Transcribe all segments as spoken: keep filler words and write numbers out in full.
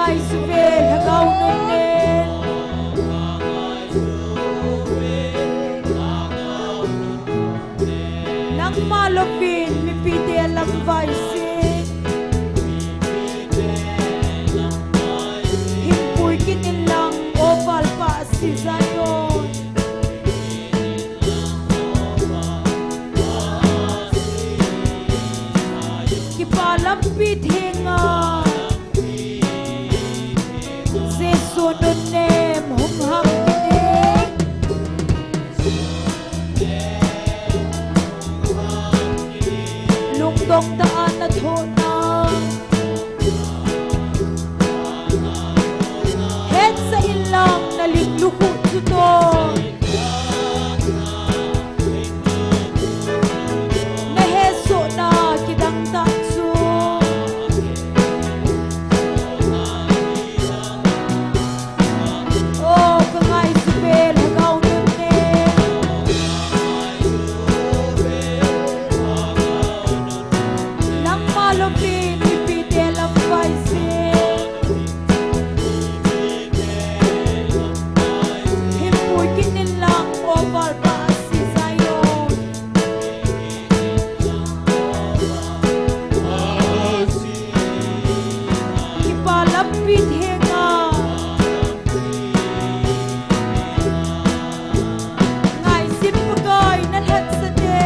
Ngaisuve Lhagao Nunnem. Nangma louvin mipite lamvaisin. Hinpui kit inlang, O Valpa Zion. Kipa lampi thenga Jesu nunnem hung ham kit in. Lungdong tah a nathohna hetsah inlang, nalim lukhuh chutoh nahesohna kidang tah chu. O, kangaisuve Lhagao Nunnem. Nangma louvin mipite lamvaisin. Hinpui kit inlang, O Valpa Zion. Kipa lampi thenga Ngaisih Pakai nalhatsah te.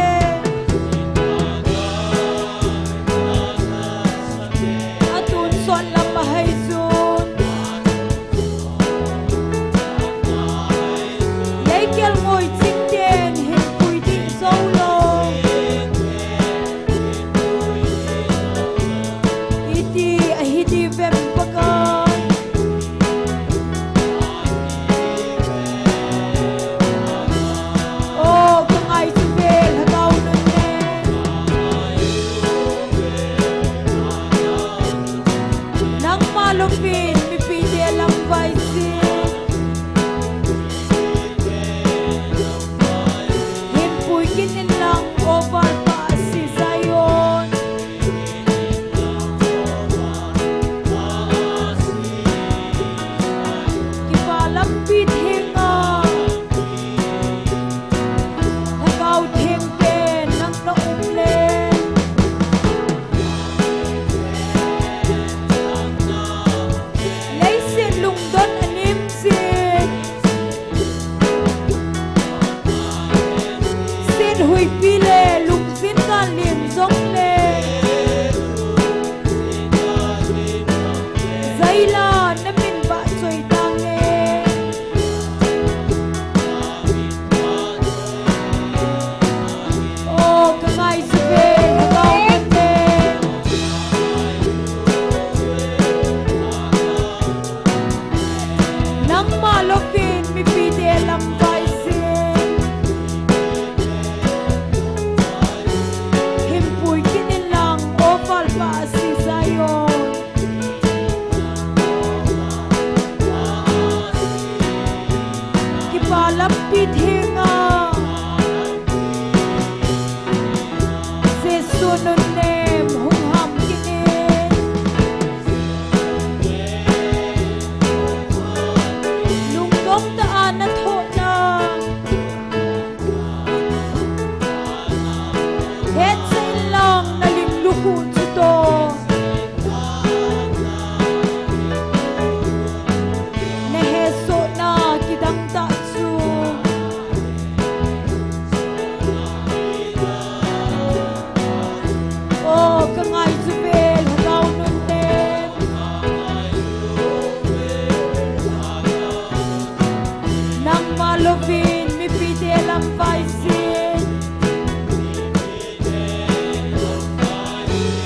Atun sot lam ahai jun. Leikel ngoi chingten hinpui dih jou lou. Iti ahi diuvem Pakai. O, kangaisuve Lhagao Nunnem. Nangma louvin mipite lamvaisin. Hinpui kit inlang, O Valpa Zion. Kipa lampi thenga Lhagao Theng pen nang na um le. Leiset lungdon anem jin. Set huipi le lungjin gal lim jong le. Jaila na min vahchoi tange. O, kangaisuve Lhagao Nunnem. Nangma louvin mipite lamvaisin. Hinpui kit inlang, O Valpa Zion. Kipa lampi thenga Jesu nunnem hung ham kit in. Lungdong tah a nathohna hetsah inlang, nalim lukhuh chutoh nahesohna kidang tah chu. O, kangaisuve Lhagao nunnem. Nangma louvin mipite lamvaisin.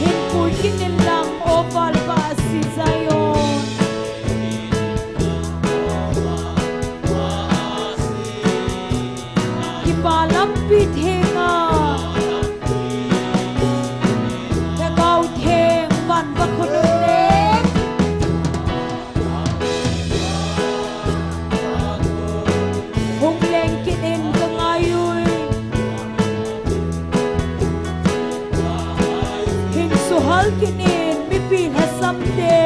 Hinpui kit inlang, O Valpa Zion. Kipa lampi thenga Lhagao Theng van va khonung le hung leng kit in kangai ui. Hin suhal kit in mipi lhasam te.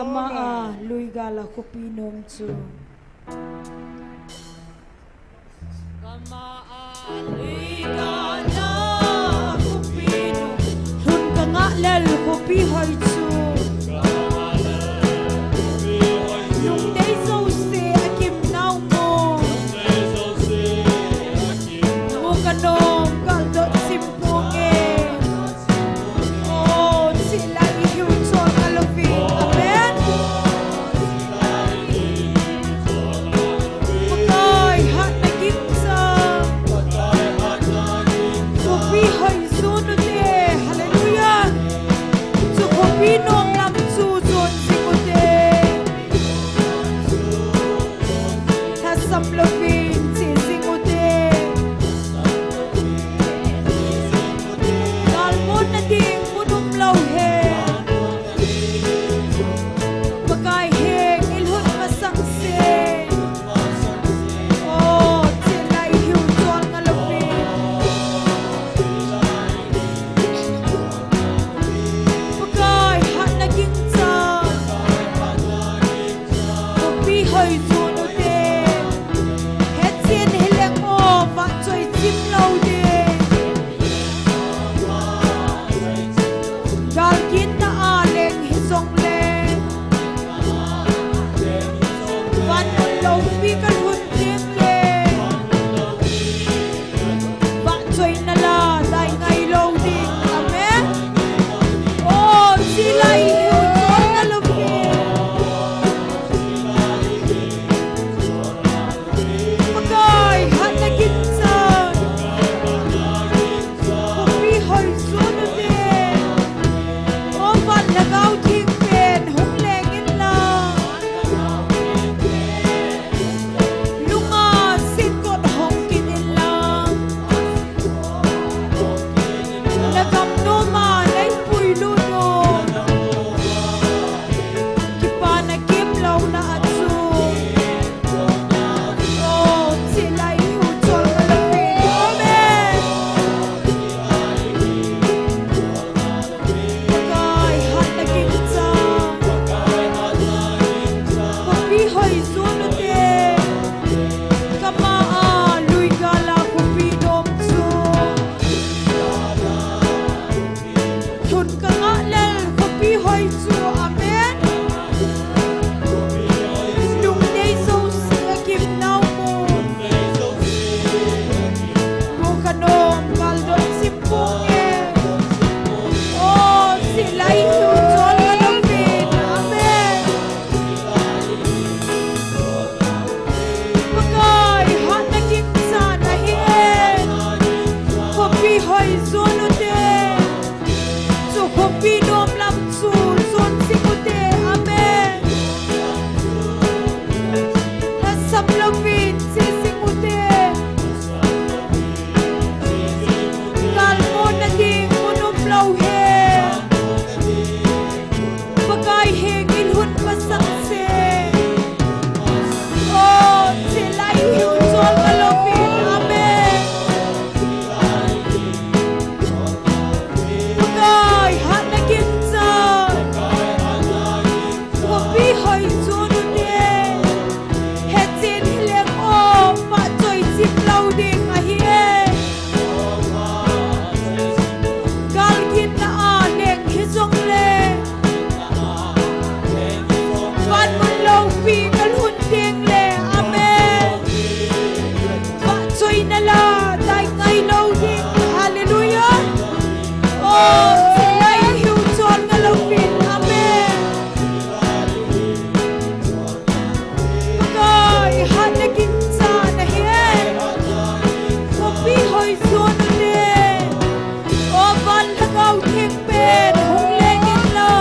Kama a lui gal a khopi nom chu. Kama a lui gal a khopi nom. Lhun ka ngah lel khopi hoi chu. Lungdei jouse a kim nau mo. Mu ka nom kal dot sim pung e. Oh, chilai i hiu chol ka lo vin. Amen. Pakai hatna gingcha. Khopi hoi jun u te. Hallelujah. Chu khopi nom lam chu jon jing u te. Lhasam louvin che jing u te. Galmun na ding mun um lou he. Pakai heng i lhun masang se. Oh, chilai hiu chol nga louvin. Pakai hatna gingcha. Khopi hoi jun u te. Hechen hileng o vahchoi chim lou ding. Gal ginna a leng hi jong le. Van un loupi ka lhun ding le. Vahchoina la dai ngai lou ding. Amen. Oh, chilai hiu chol nga louvin. Pakai hatna gingcha. Khopi hoi jun u te. O van lhagao theng pen hung leng in la. Lunga sinkot hong kit in la. Na gam nom a nei puilut u. Kipana kimlouna a chu. Oh, chilai hiu chol nga louvin. Amen. Pakai hatna gingcha. Khopi hoi jun u te. Kama a lui gal a khopi nom chu. Lhun ka ngah lel khopi hoi chu. Amen. Lungdei jouse a kim nau mo. Mu ka nom kal dot sim pung e. Oh, chilai hiu chol nga louvin. Amen. Pakai hatna gingcha na hi e. Khopi hoi jun u te. Chu khopi nom lam chu jon jing u te. Amen. Lhasam louvin che jing u te. Galmun na ding mun um lou he. Pakai heng i lhun masang se. Oh, chilai hiu chol nga louvin. Amen. Pakai hatna gingcha. Khopi hoi jun u te. Hechen hileng o vahchoi chim lou ding ahi e. Gal ginna a leng hi jong le. Van mun loupi ka lhun ding le. Amen. Vahchoina la dai ngai lou ding. Hallelujah. Oh, chilai hiu chol nga louvin. Amen. Pakai hatna gingcha na hi e. Khopi hoi jun u te. O van lhagao theng pen hung leng in la.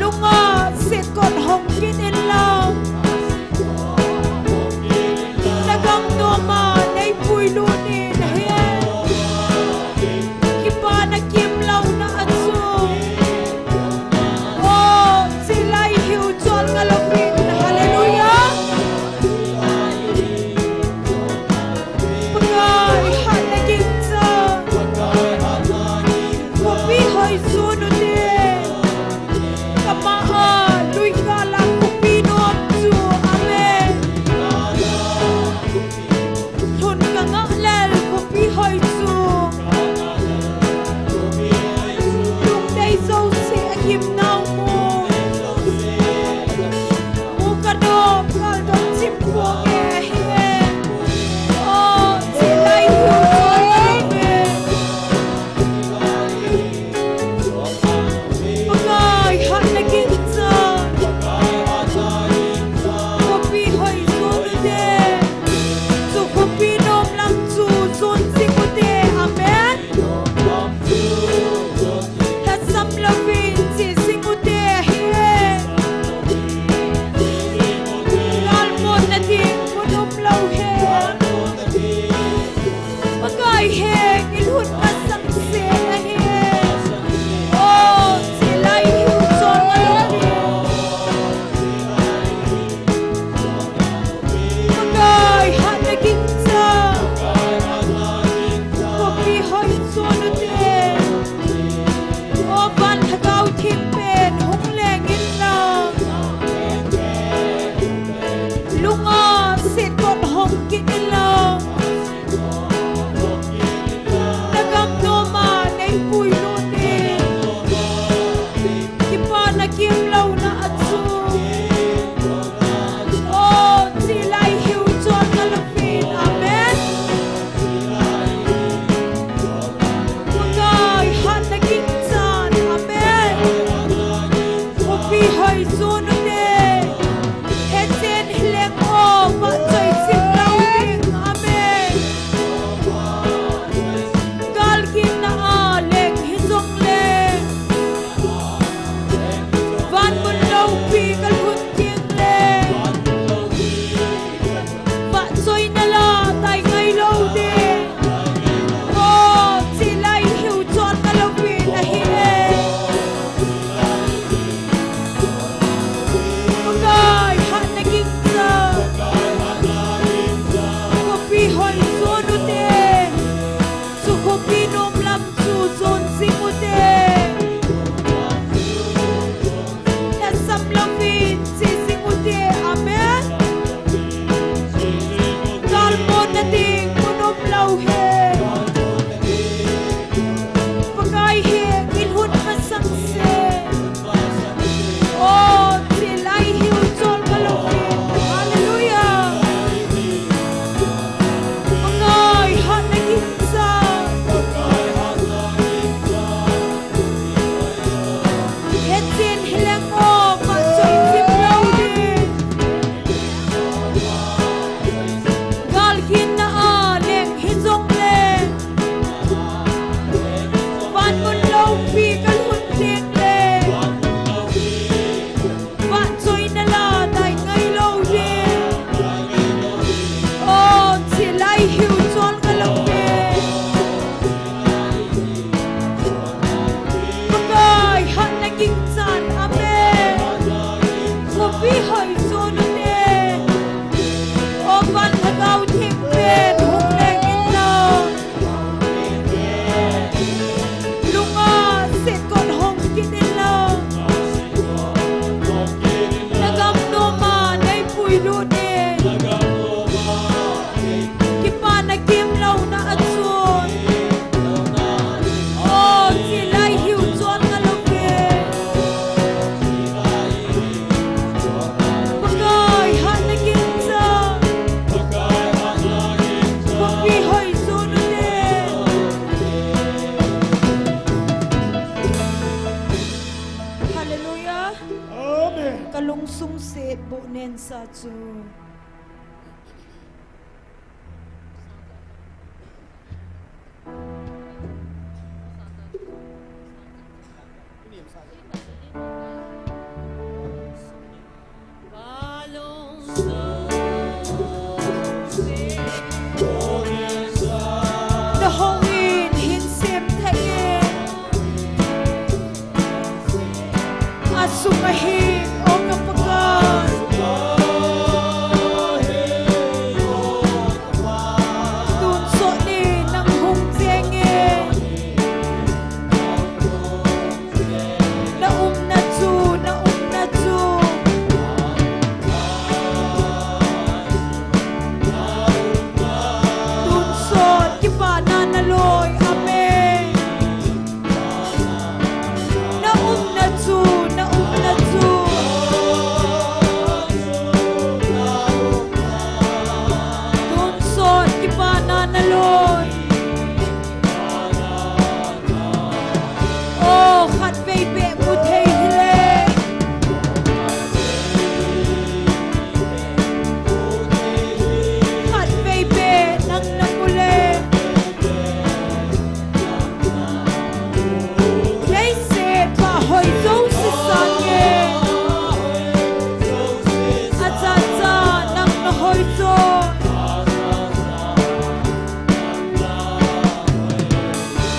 Lunga sinkot hong kit in la.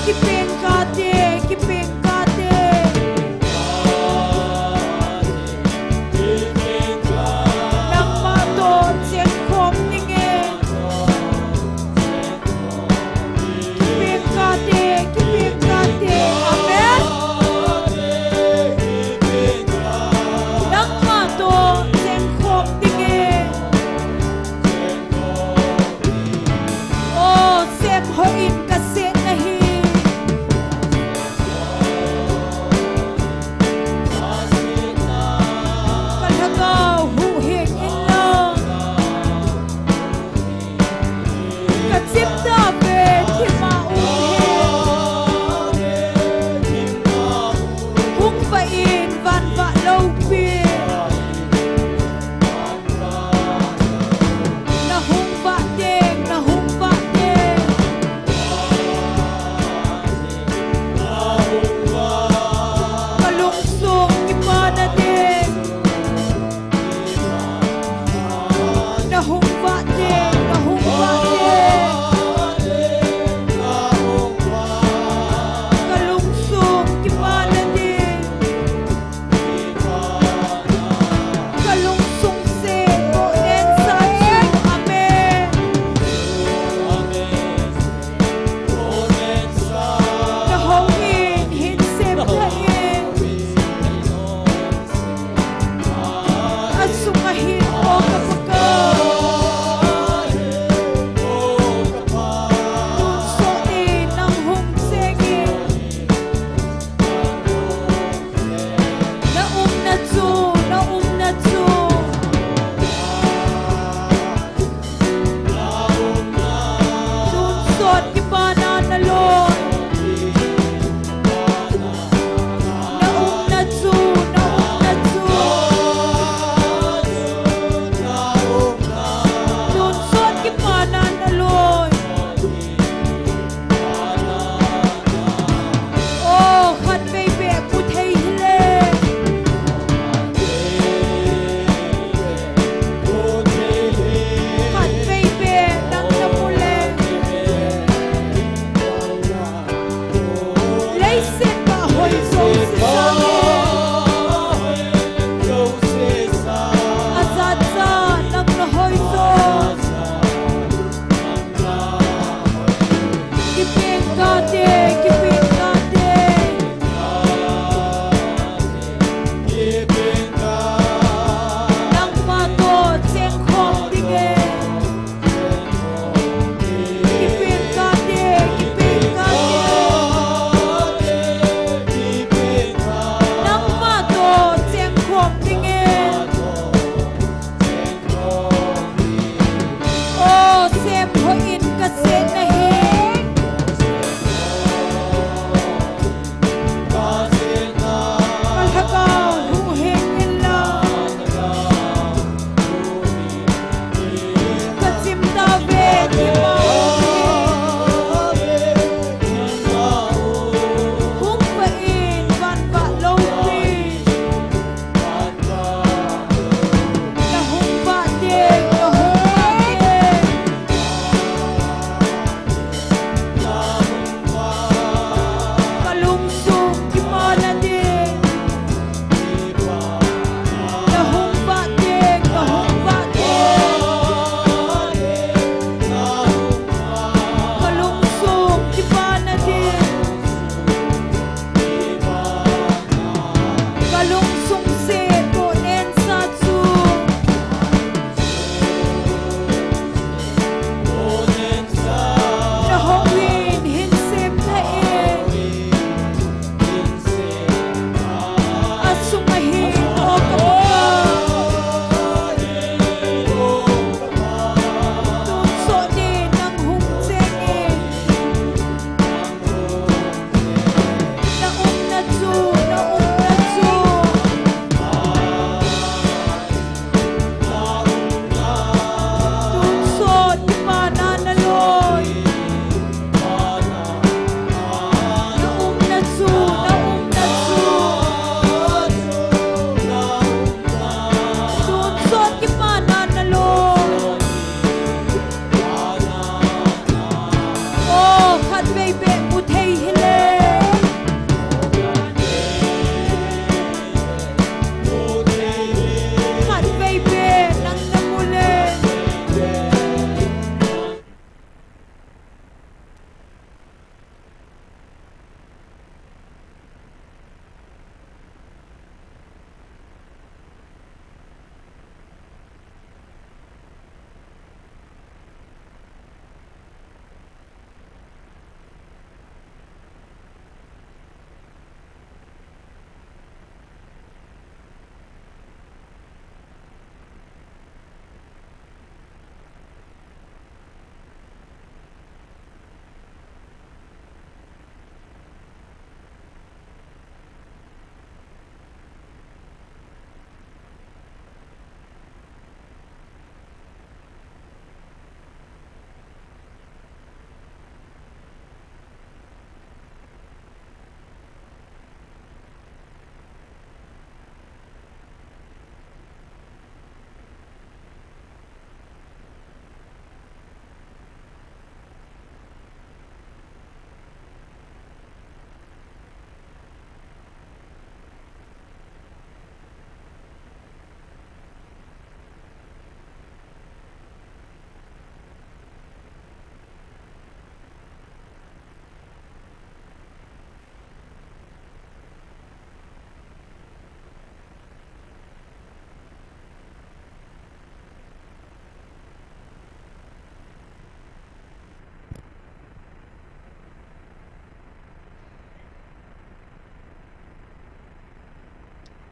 Kipeng kate, kipeng kate. Nangma toh chengkhom ding e. Kipeng kate, kipeng kate. Amen. Nangma toh chengkhom ding e.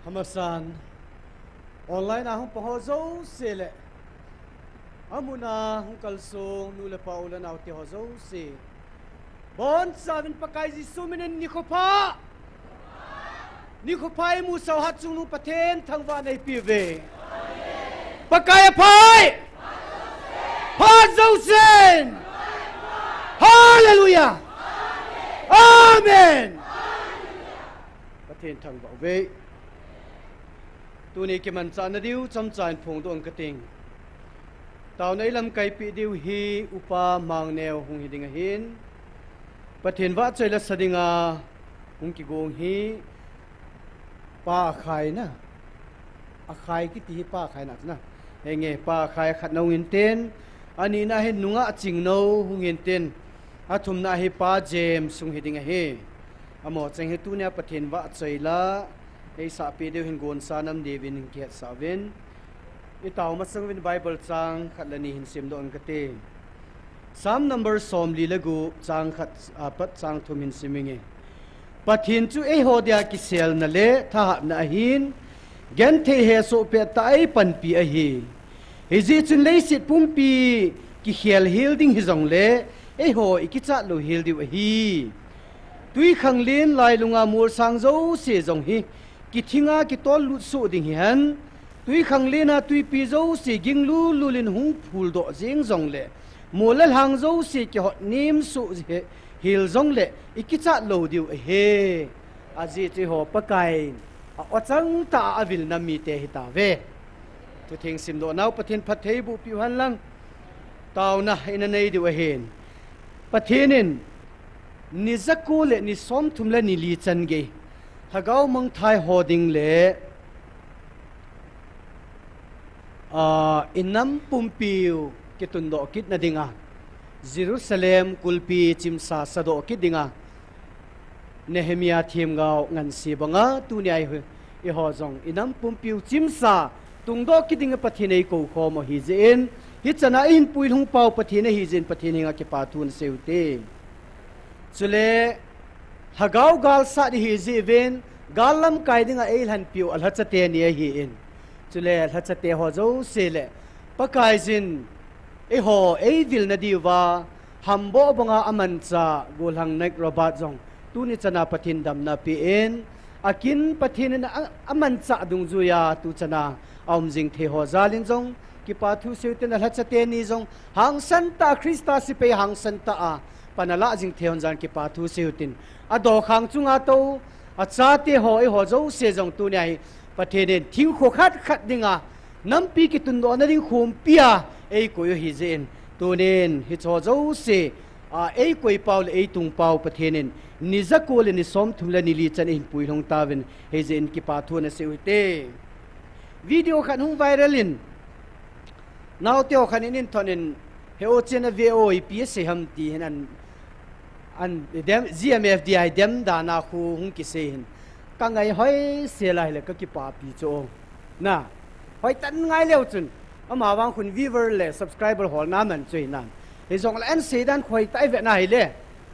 Amasan, online a hung pang ho jouse le, amun a hung kalsong nu le pa u le nao te ho jouse, bonchauvin Pakai Jesu min in nikho pha. Nikho pha, imusah u Hatchungnung Pathen thangvahna eipe uve. Pakai apha e. Phat jousen. Hallelujah. Amen. Pathen thangvah uve. Tuni kimanchahna diu chomcha in phongdoh inge kating. Taona ilamkaipeh diu hi Upa Mangneo hung hiding ahin, Pathen vahchoi la sa dinga hung kigong hi Pa Akhai na. Akhai kiti hi Pa Akhai na chu na. Henge, Pa Akhai khatna hung hintin, anina hin Nungah Chingno hung hintin, athumna hi Pa James hung hiding ahi. Amaho cheng hi tunia Pathen vahchoi la eisahpeh diu hin gonsa nam diuvin kihetsah uvin. Itao masang uvin Bible chang khat le ni hin simdoh inge kati. Psalm number somli le gup, chang khat apat chang thum hin sim inge. Pathen chu eiho dia kiselna le thahatna ahin, genthei hesoh pettah a eipanpi ahi. Hijeh chun leiset pumpi kikhel hel ding hijongle, eiho ikichat lou hel diu ahi. Twikhanglen lailunga molsang jouse jong hi kithinga kitollut soh ding hihen, twikhanglen a twipi jouse ginglulul in hung phuldoh jeng jongle, mol le lhang jouse kihot nem soh hel jongle, ikichat lou diu ahi. Ajeh chu eiho Pakai in a-ochang tah a avilna mite hitauve. Thutheng simdoh nau Pathen phatthei bohpiu henlang, taona ina nei diu ahin. Pathen in ni jako le ni somthum le ni li chan gei lhagao mangthai ho ding le, ah, inam pumpiu kitundoh kitna dinga, Jerusalem kulpi chimsa sadoh kit dinga, Nehemiah themgao ngansi banga tunia eiho jong inam pumpiu chimsa tungdoh kit dinga Pathen in eikoukhom u ahijeh in, hichana eihin puilhung pau Pathen ahijeh in Pathen henga kipathu nasei ute. Chule lhagao gal sat ihijeh uvin, gal lamkai dinga eilhenpiu alhacha teni ahin, chule lhacha teho jouse le Pakaiyin eiho eivilna diuva hamboh banga amanchah Gollhang Naik Robert jong tuni chana Pathen damna apen, akin Pathen in a, amanchah dungjuiya tuchana aumjing theiho jalin jong kipathu seiu tin, alhacha teni jong hangsan tah a Christa sepai hangsan tah a pan alah jing theihon jalin kipathu seiu tin, adokhang chunga tou achateho eiho jouse jong tunia hi Pathen in thingkho khat khat dinga nampi kitundohna ding khompia eikoi u ahijeh in, tunin hicheho jouse a eikoi pau le eitung pau Pathen in ni jako le ni somthum le ni li chan eihin puilhung tauvin, hijeh in kipathu nasei u hite. Video khat hung viral in, naoteho khat in eithot in, he o chen a ve o ipi asei ham ti hin an, an dem, G M F D I dem dan a khu hung kisei hin, kangai hoisel a hile kakipapi chu o. Na, hoitah in ngai leu chun, amavang khun viewer le subscriber holna man chu hinan. Hijongle an seidan hoitah a ivet na hile,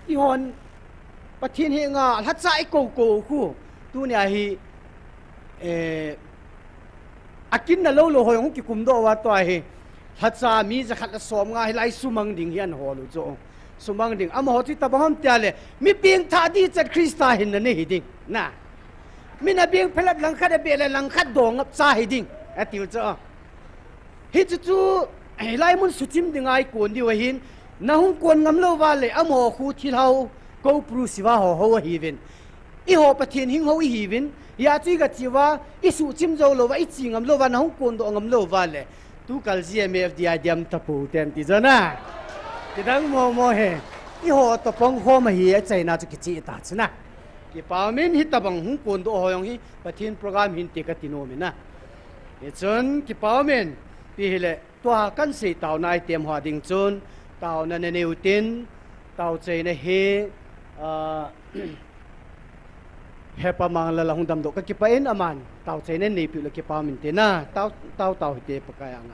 eihon Pathen henga lhacha ikoukou khu, tunia hi, eh, akinna lou lou ho jong hung kikumdoh uva tua hi, lhacha mi jakhat le somnga hilai sumang ding hi anhol u chu. Sumang ding, amaho chu itobang ham tia le, mi pengthah dichat Christa hinna nei hiding. Na, min abeng phelet langkhat abe le langkhat dongap cha hiding, atiu chu. Hichu chu, hilai mun suchim dinga ikon diu ahin, nahung kon ngam lou uva le, amaho khu thilhao Koupru siva ho ho ahiuvin, eiho Pathen hing ho ihiuvin, hijeh chun igache uva, isuhchim jou lou uva, iche ngam lou uva, nahung kondoh ngam lou uva le, tukal G M F D I dem tapou ten ti jona. Kidang momo hi, eiho toh pangkhom ahi, achaina chu kicheh ta chu na. Kipa umin, hitobang hung kondoh ho jong hi Pathen program hinte kati nom in na. Hichun kipa umin, ipi hile, tua kahin sei taona item hoa ding chun, taona nanei u tin, taochaina hi, ah, Hepa Manglal ahung damdoh kakipah in, aman taochaina neipiu le kipa umin te na, tao, tao, tao hite Pakai anga.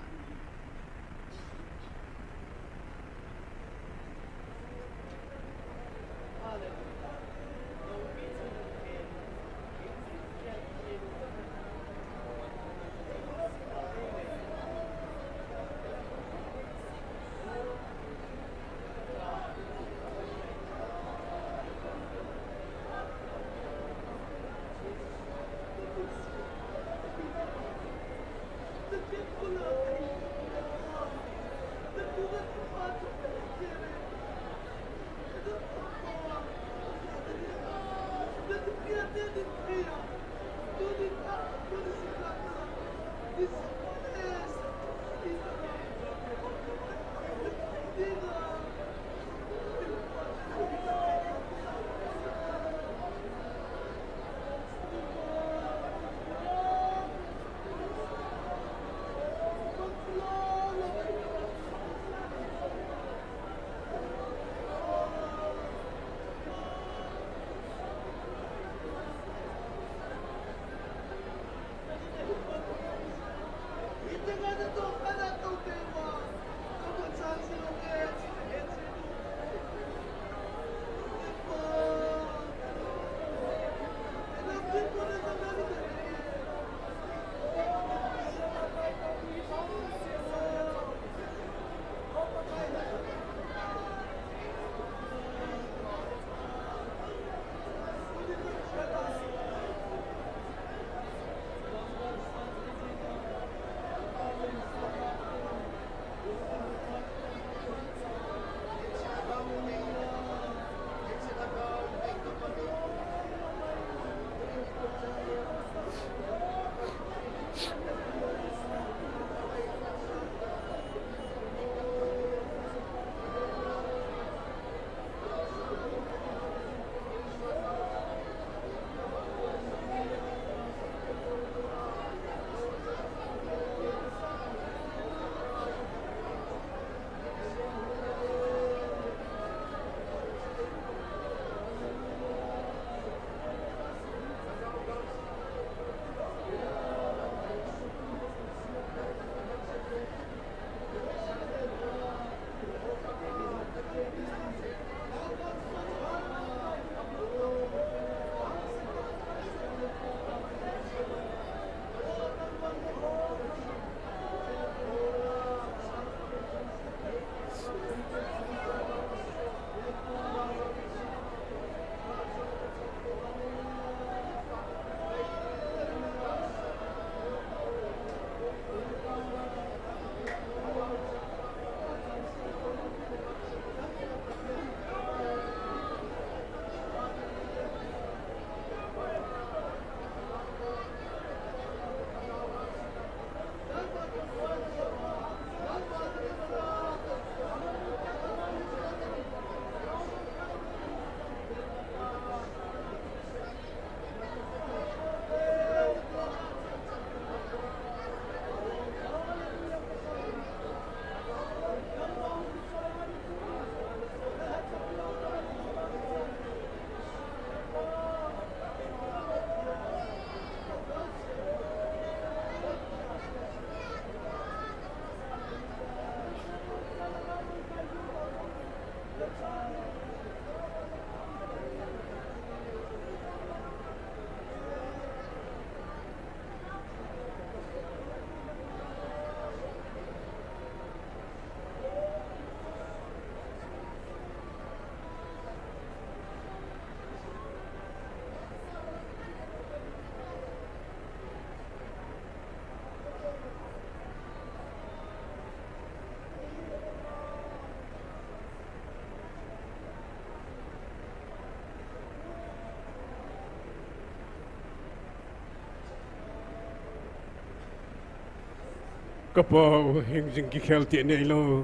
Ka Pa u, hingjing kikhel tih neilou,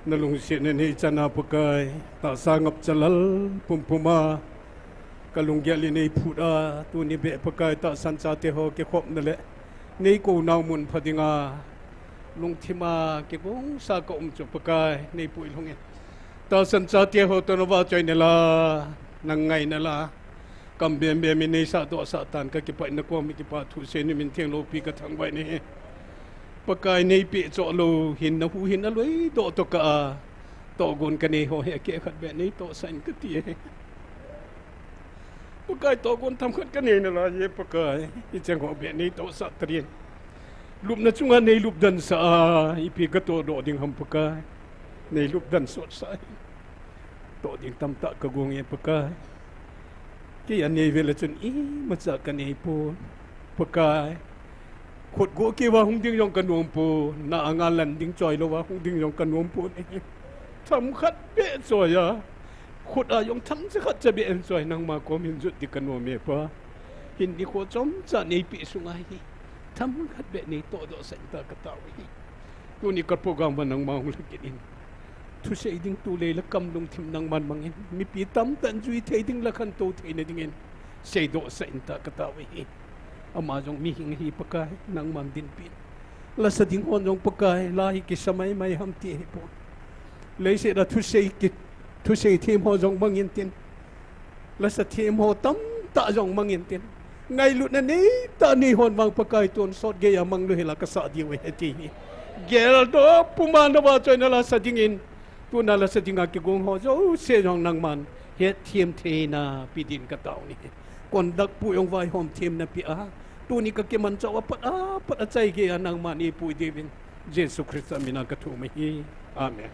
na lungsetna nei chan a Pakai, tahsa ngapcha lal pumpum a ka lunggel in nei phut a, tuni beh Pakai, tahsan chate ho kikhopna le nei kou nau mun pha dinga lungthim a kigongsa ka um chu Pakai, nei puilhung in. Tahsan chate ho toh na vahchoi na la, na ngai na la, kam bem bem in nei sahdoh sah tan ka kipah in, na kom in kipa thu sei, na min theng loupi ka thangvah in ahi. Pakai, nei peh choh lou hinna, huhhingna loi doh toh kah a tohgon ka nei ho hi akeh khat beh nei tohsah in ka ti ahi. Pakai, tohgon themkhat ka nei na lai e Pakai, hicheng ho beh nei tohsah tan. Lupna chunga nei lupdan sah a, ipi ka tohdoh ding ham Pakai. Nei lupdan sotsah in. Toh ding tamtah ka gong e Pakai. Kei a nei vel a chun imacha ka nei pon Pakai. Khut go keu a hung ding jong ka nom pon, na anga lan ding choi lou a hung ding jong ka nom pon. Themkhat beh choi a, khut a jong themcha khat cha beh in choi, nangma kom hin jot ding ka nom e Pa. Hin nikho chomcha nei peh sunga hi themkhat beh nei tohdoh sah in tia ka tao ahi. Tuni ka program a nangma hung lha kit in. Thusei ding tulai le kam lungthim nangman mang in. Mipi tamtah in jui thei ding le khantou theina dingin seidoh sah in tia ka tao ahi. Ama jong mihing ahi Pakai, nangman dinpi in. Lasa ding hon jong Pakai, la hi kisa maimai ham ti ahi pon. Leiset a thusei ki, thusei them ho jong mang in tin. Lasa them ho tamtah jong mang in tin. Ngailutna nei tah nei hon vang Pakai, tonsot gei a mang lou hi la ka sah diu ahi ti hi. Geldoh pum a na vahchoi na lasa dingin, tuna lasa dinga kigong ho jouse jong nangman hetthem theina pe ding ka tao ahi. Conduct pu jong vaihom themna pe a, tuni ka kimanchah u apat apat a chai gei a nangman eipui diuvin, Jesu Christa min a ka thum ahi. Amen.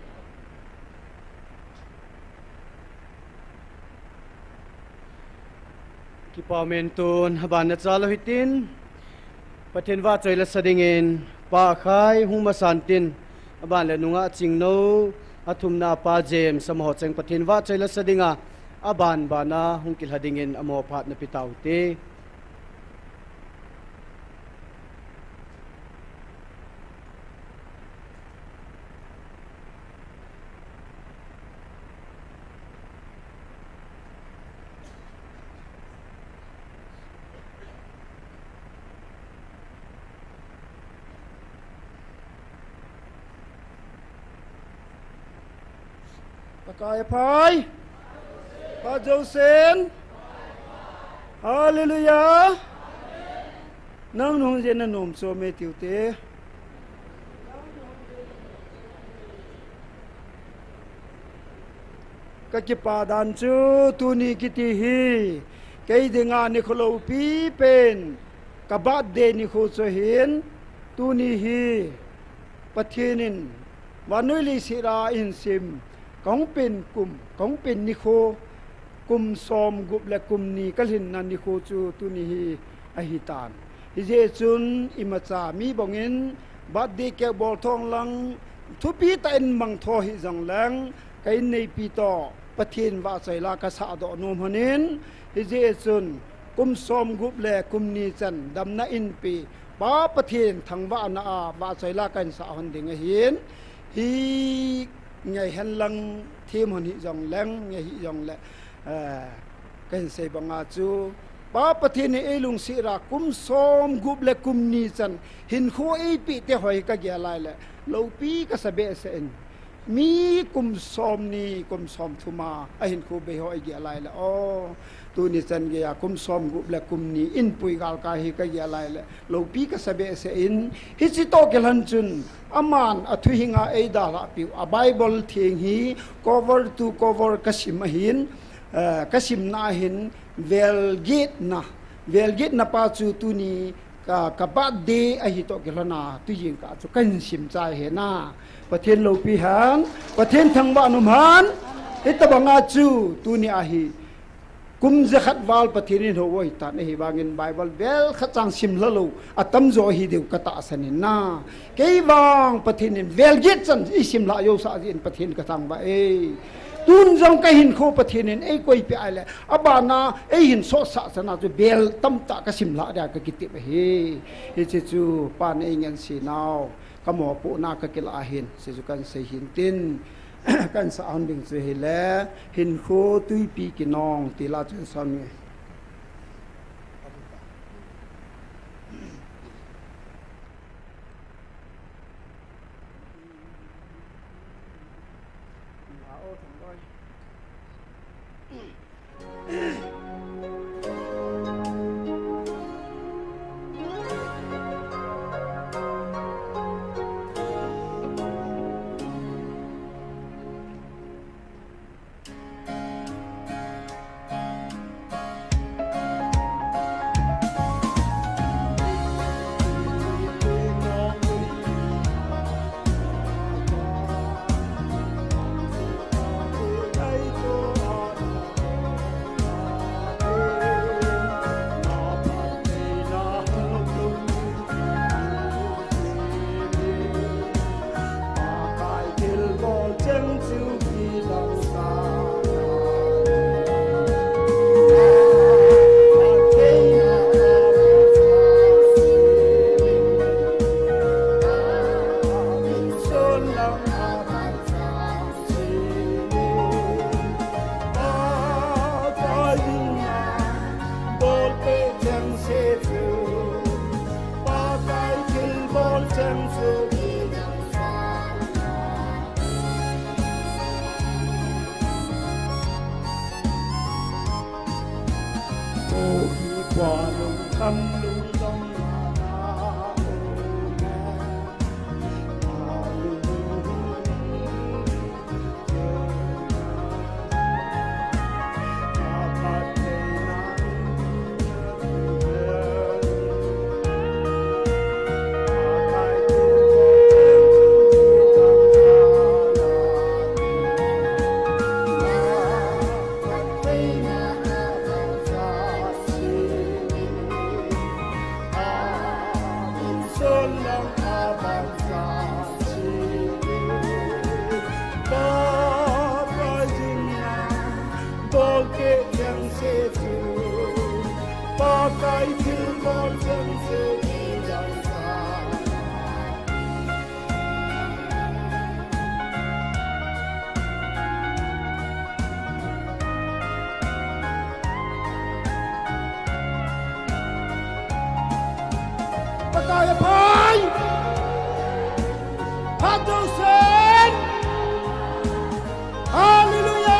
Kipa um in, tun aban na cha lou hitin, Pathen vahchoi lasa dingin Pa Khai hung masan tin, aban le nungah Chingno, athumna Pa James, amaho cheng Pathen vahchoi lasa dinga aban ban a hung kilha dingin amaho phat na pe tau hite. Pakai aphai. Pa Josen. Hallelujah. Nang nung jeng na nom chom e tiu te. Ka kipa dan chu tuni kiti hi kei dinga nikho loupi pen ka birthday nikho chu ahin, tuni hi Pathen in vannoi leiset a eihin sem, kahung pen kum, kahung pen nikho, kum som gup le kum ni ka lhinna nikho chu tuni hi ahitan. Hijeh chun imacha mi bangin birthday cake bol thong lang, thupi tah in mang tho hih jong leng, ka inneipi toh Pathen vahchoi la ka sahdoh nom lhonin, hijeh chun kum som gup le kum ni chan damna inpi Pa Pathen thangvahna a vahchoi la ka hin sah lhon ding ahin, hi ngei hen lang them lhon hih jong leng, ngei hih jong le, eh, ka hin sei banga chu, Pa Pathen in ei lungset a kum som gup le kum ni chan hinkho eipeh te ho hi ka gel lai le, loupi ka sa behseh in, mi kum som ni, kum som thum a, ahinkho bei ho i gel lai le, o, tuni chan gei a kum som gup le kum ni inpui galkai hi ka gel lai le, loupi ka sa behseh in, hiche toh kilhon chun, aman athuhing a ei dalhah piu, a Bible theng hi cover to cover ka sim ahin, eh, ka simna ahin, velgetna, velgetna pa chu tuni ka, ka birthday ahi toh kilhon a, tu jingkah chu ka hin sim chai ahi na. Pathen loupi hen, Pathen thangvah nom hen, hitabang a chu tuni ahi. Kum jakhat val Pathen in hou ahitan, ahivangin Bible vel khat chang sim lha lou atamjo ahi diu ka tahsan in na. Kei vang Pathen in velget chan i sim lha jousah jeh in Pathen ka thangvah e. Tun jong ka hinkho Pathen in ei koipeh ahile, abana ei hin sohsah chan a chu vel tamtah ka sim lha dia ka kitep ahi. Hiche chu pan ei ngense nau. kamopohna kakilah ahin, hichu kahin sei hin tin, kahin sah hon ding chu hile, Hinkho Twipi Kinong ti la chu hin sah ni. Pakai aphai. Phat jousen. Hallelujah.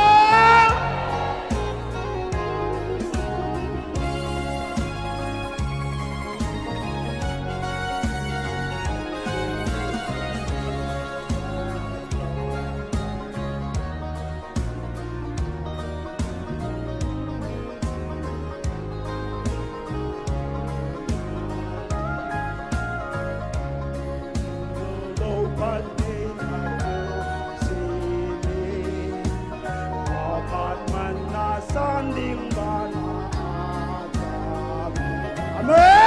Amen.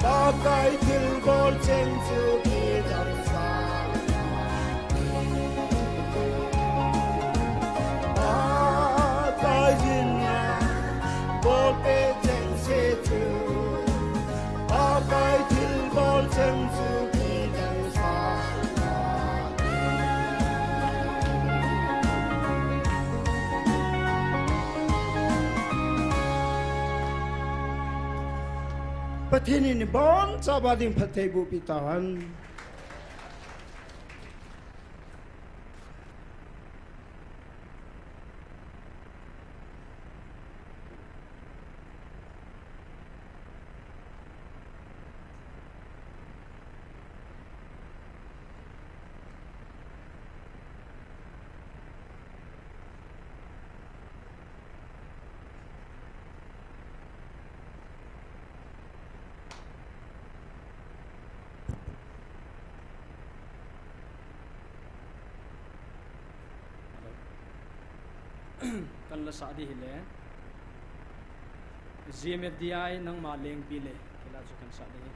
Pakai thilbol cheng chu kidang sa. Pakai hinna bolpeh cheng se chu. Pakai thilbol cheng Pathen in ibon chauva ding phatthei boh peh tahen. Kan la sah ding hile, G M F D I nangma lengpi le, kila chu kan sah ding hi.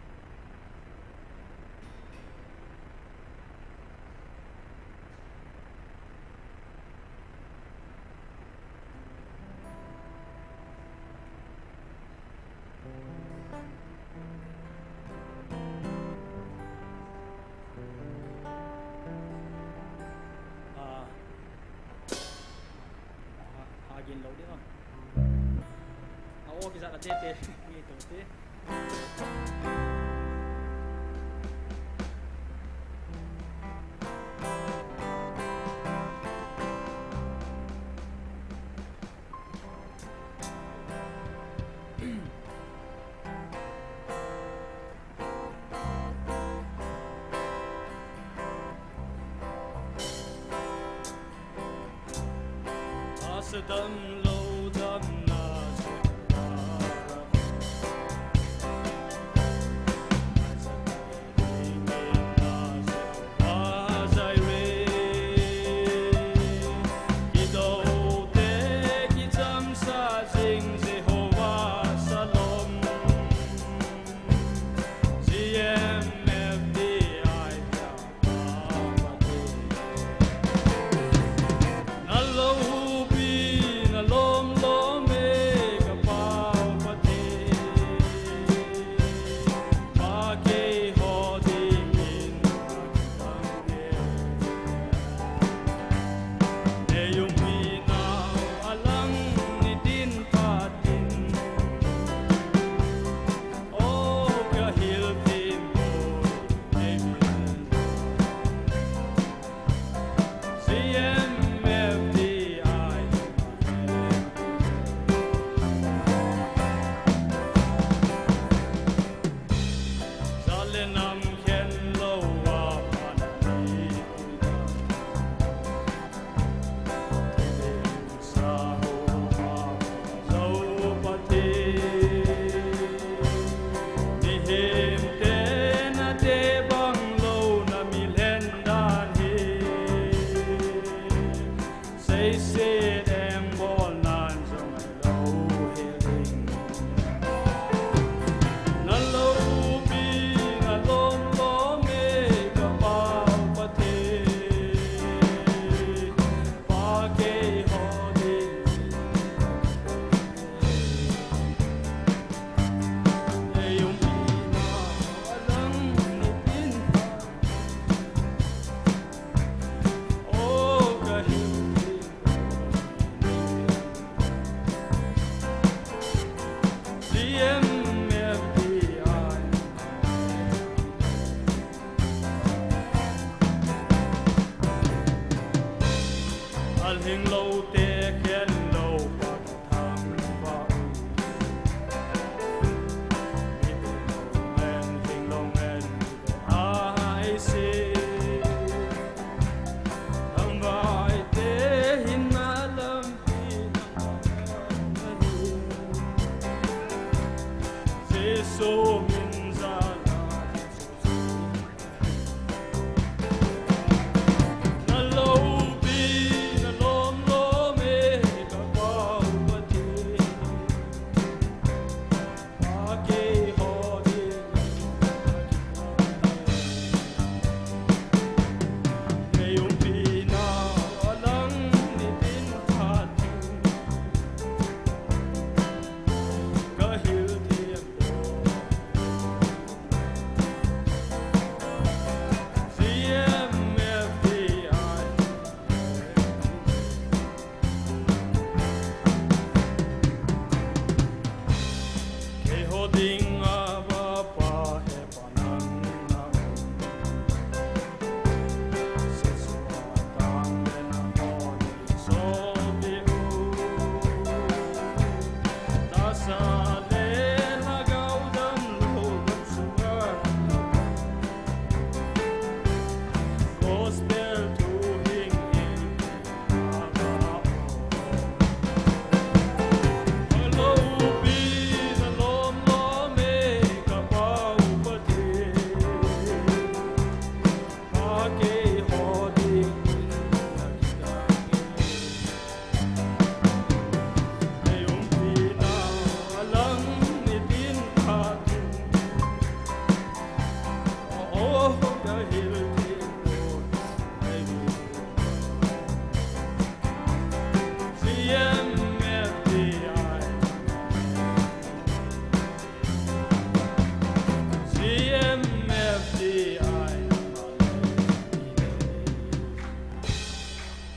Ah. Hagin lou ding a. A o kijat a tete. Nge to te.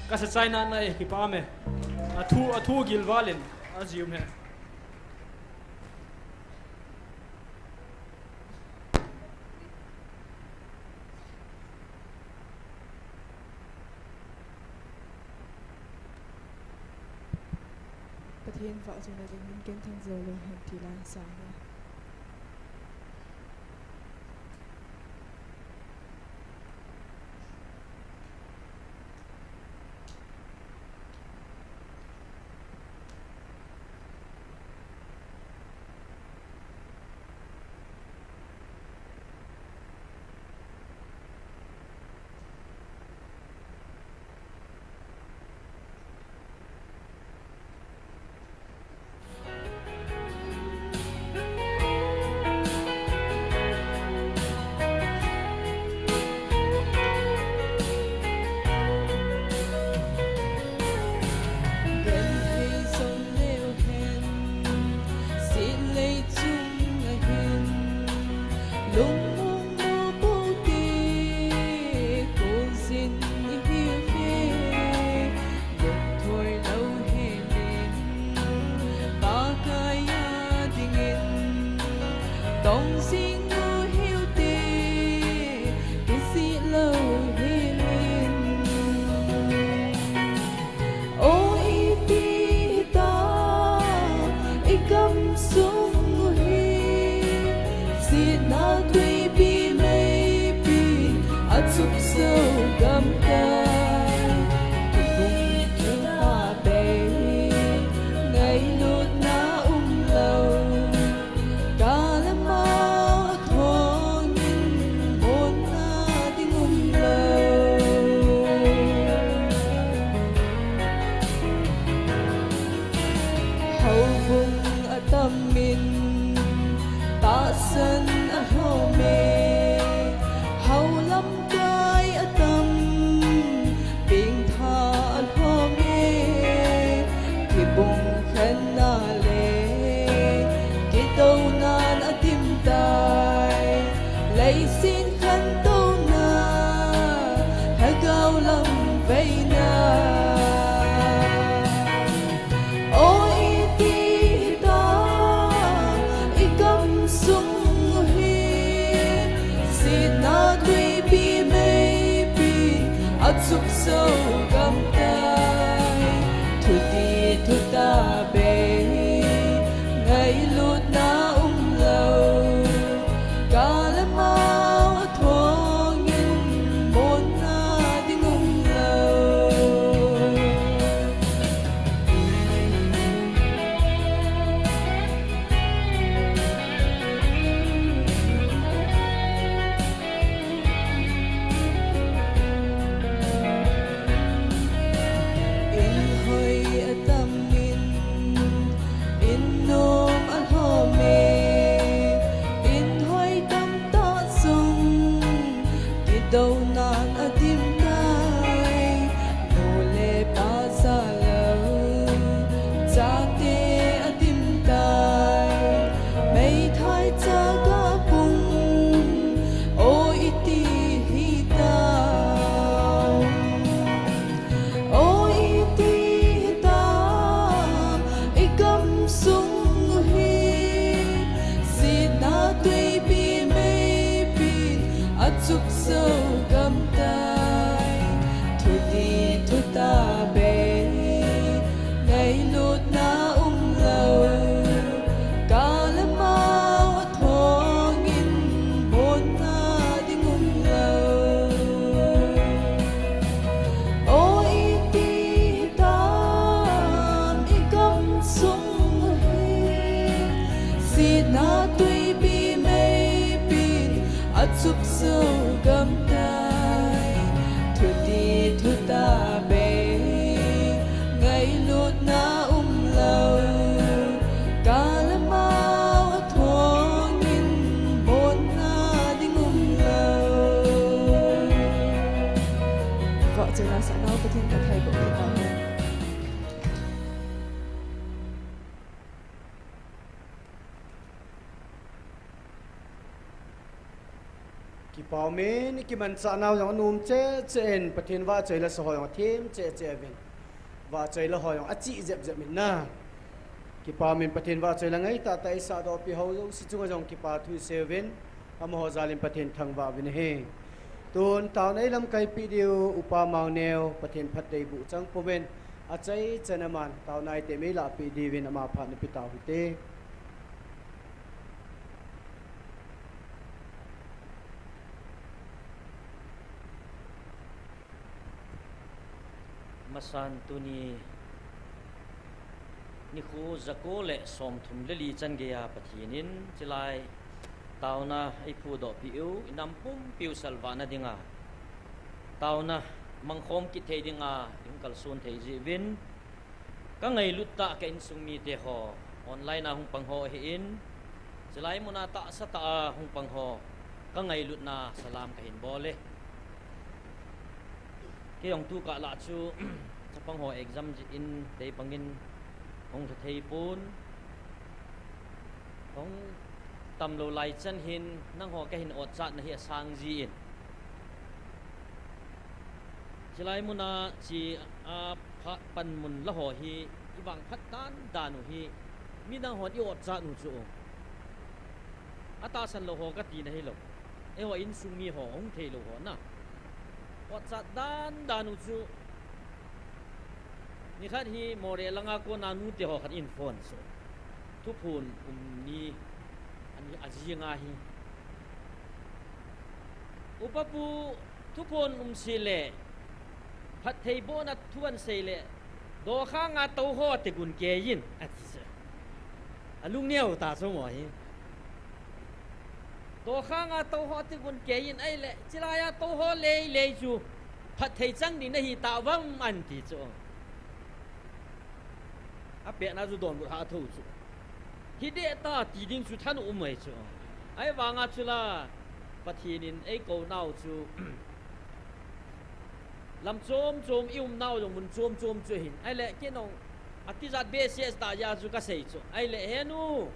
Ka sa chai na na e, kipa me. A thu, a thu gil valin. A zium he. Pathen vahchoina dingin ken thang jou lou hen ti la sa hi. Genthei jong leu hen, sihleichung a hin, lungmong mo pou te, kolsin i hiu ve, lungthoi lou helin, Pakai a dingin, tong jing u hiu te, kisih lou helin. O iti hita, i gamsung u hi, sihna tuipi meipi, a chupso gamkai, kibung thilha bei, ngailutna umlou. Ka le amau a thongin monna ding umlou. Houbung atamin tahsan alhom e, hou lamkai atam, pengtha alhom e, kibung khenna le kidounan adim tai, leiset khantouna, lhagao lam veina. O iti hita, i gamsung u hi, sihna tuipi meipi, a chupso gamkai, thutih thutah bei, ngailutna umlou. Ka le amau a thongin monna ding umlou. In hoi atamin, in nom alhom e, in hoi tamtah jong, kidounan adim tai, nu le pa jalou, chate adim tai, meithai chaga pung, o iti hita. O iti hita, i gamsung u hi, sihna tuipi meipi, a chupso gamkai, thutih thutah bei, ngailutna umlou. Ka le amau a thongin monna ding umlou. O iti hitam, i gamsung u hi, sihna tuipi meipin a chupso gamtai, thutih thutah bei, ngailutna umlou, ka le amau a thongin monna ding umlou. Vahchoina sah nau Pathen kathai boh kit nau hen. Paomin, i kimanchah nau jong anom cheh cheh in, Pathen vahchoi la sa ho jong athem cheh cheh uvin. Vahchoi la ho jong achih jep jep in na. Kipaomin, Pathen vahchoi la ngai tah tah i sahdoh pi ho jouse chunga jong kipa thu i sei uvin, amaho jal in Pathen thangvah uvin ahi. Tun taona i lamkai pi diu, Upa Mauneo, Pathen phattheiboh chang pumin, achai chan aman, taona i te mei lah pi diuvin ama phat na pi tau hite. Masan tuni nikho jako le somthum le li chan geiya Pathen in chilai taona eiphudoh piu, i nam pumpiu salvah na dinga, taona mangkhom kit thei dinga i hung kalson thei jeh uvin, ka ngailut tah ka insung mite ho, online a hung pang ho ahin, chilai muna tahsa tah a hung pang ho, ka ngailutna salam ka hin bol e. Kei jong tu kah lah chu, chapang ho exam jeh in, tei bangin hung lha thei pon. Hung tamlou lai chan hin, nangho ka hin otchatna hi asang jin. Chilai muna chi a pha panmun la ho hi, i vangphat dan dan u hi, midang hon i otchat u chu. Atahsan lou ho ka tina hilou. Eiho insung mi ho, hung thei lou ho na. Otchat dan dan u chu. Nikhat hi Moreh langa kona nute ho khat in phone chu. Thuphon um ni an hi ajing ahi. Upa pu, thuphon um seh le, phattheibohna thu an sei le, dokhanga tou ho ati gun kei in, ati chu. Alung neo ta chu mo hi. Dokhanga tou ho ati gun kei in, ahile, chilai a tou ho lei lei chu, phatthei chang ding nahi tauvam an ti chu. Apehna chu donbut hah thou chu. Hi deh ta ti ding chu thanom um ahi chu. Ahivanga chu la, Pathen in eikou nau chu. Lam chom chom i um nau jong mun chom chom chu ahin. Ahile kei nong atijat behseh tah jeh a chu ka sei chu. Ahile, "He nu,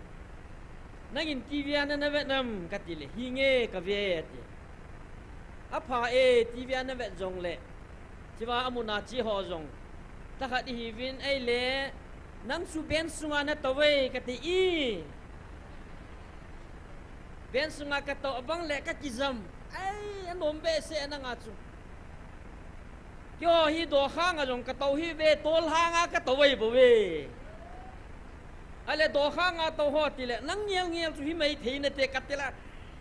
nangin TV a na na vet nam?" ka ti le, "Hi nge ka ve," ati. "Apha e, TV a na vet jong le. Chiva amun a chi ho jong. Thakhat i hi vin ahile, nang chu ben sunga na tou ve," ka ti e. Ben sunga ka tou abang le ka kijam. Ai, anom behseh nanga chu. Keiho hi dokhanga jong ka tou hi ve, tolhanga ka tou ve bou ve. Ahile dokhanga tou ho ti le, nang ngel ngel chu hi mai thei nate ka ti la.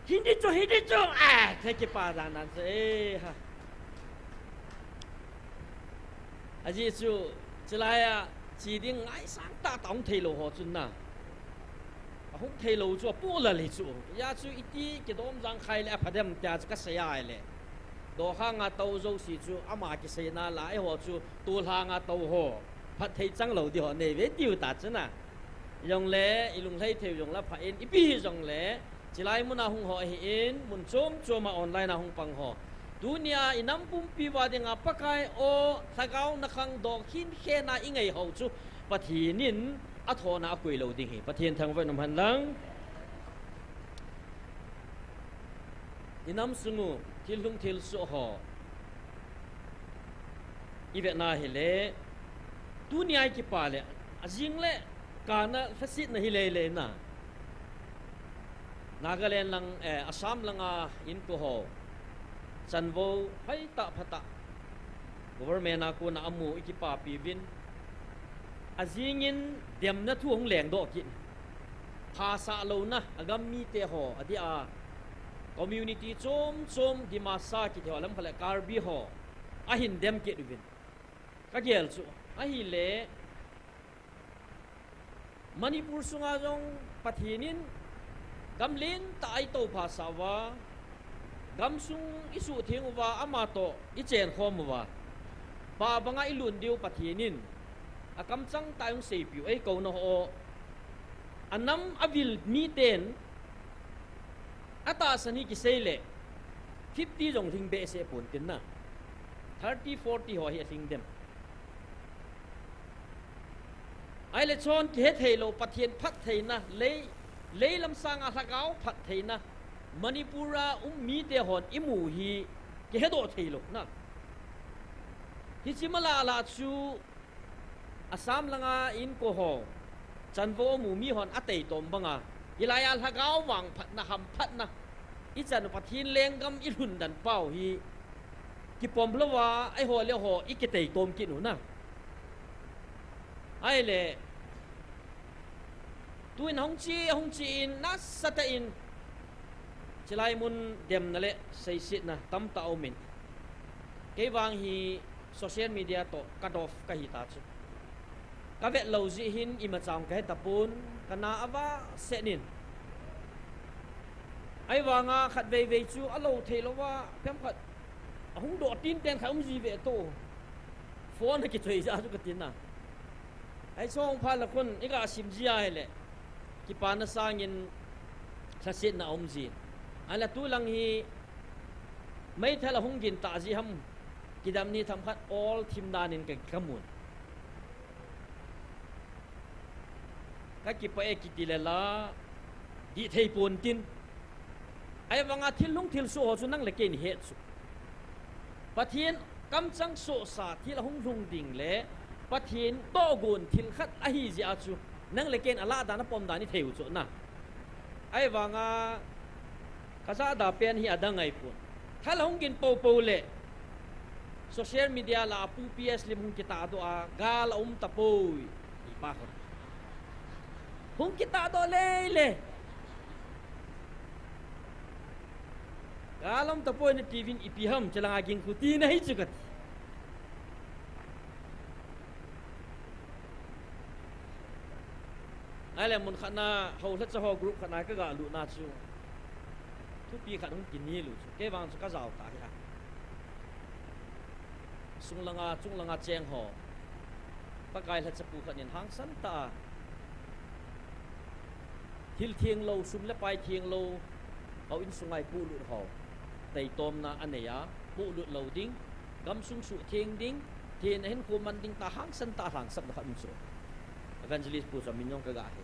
Hi ding chu, hi ding chu. Ah, thei kipa dan dan chu. Eh, ha. Ajeh chu, chilai a, chi ding ngaisang tah tah hung thei lou ho chun na. Ahung thei lou chu apoh lal hi chu. Hijeh chu iti kidom jang khai le apha dem tia chu ka sei ahile. Dokhanga tou jouse chu ama kiseina la eiho chu tolhanga tou ho. Phatthei chang lou ding ho nei ve tiu ta chu na. Jongle, i lunglhai thei u jong la pha in, ipi hi jongle, chilai muna hung ho ahin, mun chom chom a online a hung pang ho. Tunia i nam pumpi uva dinga Pakai aw, lhagao na khangdoh khin khen a i ngai ho chu, Pathen in athona akoi lou ding hi. Pathen thangvah in um hen lang. I nam sung u, thil lhung thil soh ho. I vet na hile, tunia i kipa le, ajing le, kana lhasetna hi lei lei na. Nagaland lang, eh, Assam langa inkoho. Chanvou, hoi tah pha tah. Government a kona amu i kipapi uvin. Ajing in demna thu hung lengdoh kit. Phasah louna, agam mite ho, adeh a. Community chom chom, Dimasa kiti ho, lam khat le Karbi ho. Ahin dem kit uvin. Ka gel chu, ahile, Manipur sunga jong Pathen in gam lentah a i tou phasah uva, gamsung i suhtheng uva, ama toh i chenkhom uva, pa banga i lut diu Pathen in akamchang tah a hung seipiu, eikou na ho. Anam avil miten, atahsan hi kisei le, fifty jong lhing behseh pon tin na. Thirty, forty ho hi alhing dem. Ahile chon kihethei lou, Pathen phattheina, lei, leilam sanga lhagao phattheina. Manipur a um mite hon imu hi kihedoh thei lou na. Hiche mala la chu Assam langa inko ho, chanvo amu mi hon ateitom banga, hilai a lhagao vangphatna, hamphatna, ichan Pathen lenggam ilhun dan pau hi kipom louva, eiho le ho ikiteitom kit u na. Ahile, tuin hung che, hung che in, nasatah in, chilai mun demna le seisetna tamtah aumin. Kei vang hi social media toh cut off kahi ta chu. Kavet lou jeh hin imacha kahe tapon, kana ava senin. Ahivanga khatvei vei chu alou thei louva, pemkhat ahung doh tinten khat um ji ve to. Phone akichoi ja chu katina. Ahi, chong phat la khun iga sim ji ahile, kipana sangin lhasetna aum ji. Ahile tulang hi meithal ahung gin ta ji ham, kidam ni themkhat ol thim danin ka, kamun. Kakipah e kiti le la, dih thei pon tin. Ahivanga thil lhung thil soh ho chu nang le kei ihet chu. Pathen kamchang sohsa thil ahung lhung ding le Pathen tohgon thil khat ahi jeh a chu nang le kei in alah dan apom dan ithei u chu na. Ahivanga kajahda pen hi adang ahipon. Thal ahung gin popo le social media la a Pu P S Lim hung kitahdoh a, gal aum tapoi. Ipa ho. Hung kitahdoh lele. Gal aum tapoi, na T V in ipi ham, chelanga ging khu tina hi chu kati. Ahile mun khatna, houlhacha ho group khatna kaga lutna chu, thupi khat hung kini lu chu, kei vang chu kajao ta hi a. Sunglanga, chunglanga cheng ho, Pakai lhacha pu khat in hangsan tah a, thil theng lou, sum le pai theng lou, hou insunga ipolut ho, taitomna anei a, polut lou ding, gamsung suhtheng ding, thina hinkho man ding tah a hangsan tah a lhangsapna khat um chu. Evangelist pu chu amin jong kaga he.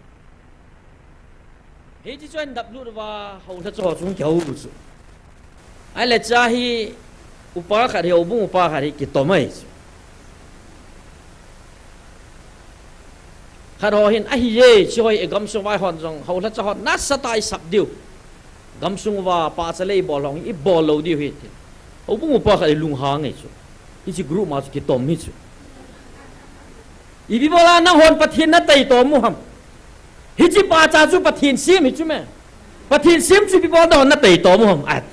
Hiche chu ahin daplut uva, houlhacha ho chu hung kihou u chu. Ahile cha hi upa khat hi, houbung upa khat hi kitom ahi chu. Khat ho hin ahi e, hiche ho hi gamsung uva eihon jong, houlhacha hon nasatah a isap diu. Gamsung uva pahcha le ibol hong, ibol lou diu hi ti. Houbung upa khat hi lunghang ahi chu. Hiche group ma chu kitom hi chu. Ipi bola nanghon Pathen nataitom u ham? Hiche pahcha chu Pathen sem hi chu me. Pathen sem chu ipi bola nanghon nataitom u ham? Ati.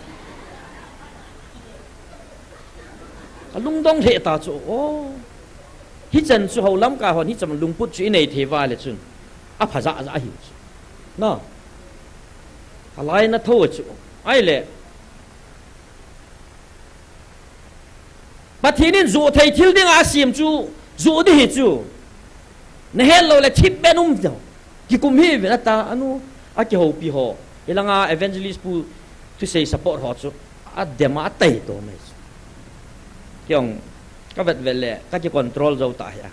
Alungdong lheh ta chu, o. Hichan chu hou lamkai hon, hichan lungput chu inei thei uva le chun, apha jahjah ahi chu. Na. Alai na tho chu. Ahile, Pathen in joh thei thil dinga asem chu, joh ding hi chu. Nahet lou le thip ben um diu. Kikum hih uvin ata, anu, akihoupi ho. Hilanga evangelist pu thusei support ho chu, adem a ataitom ahi chu. Kei jong, kavet vet le, kakicontrol jou ta hi a.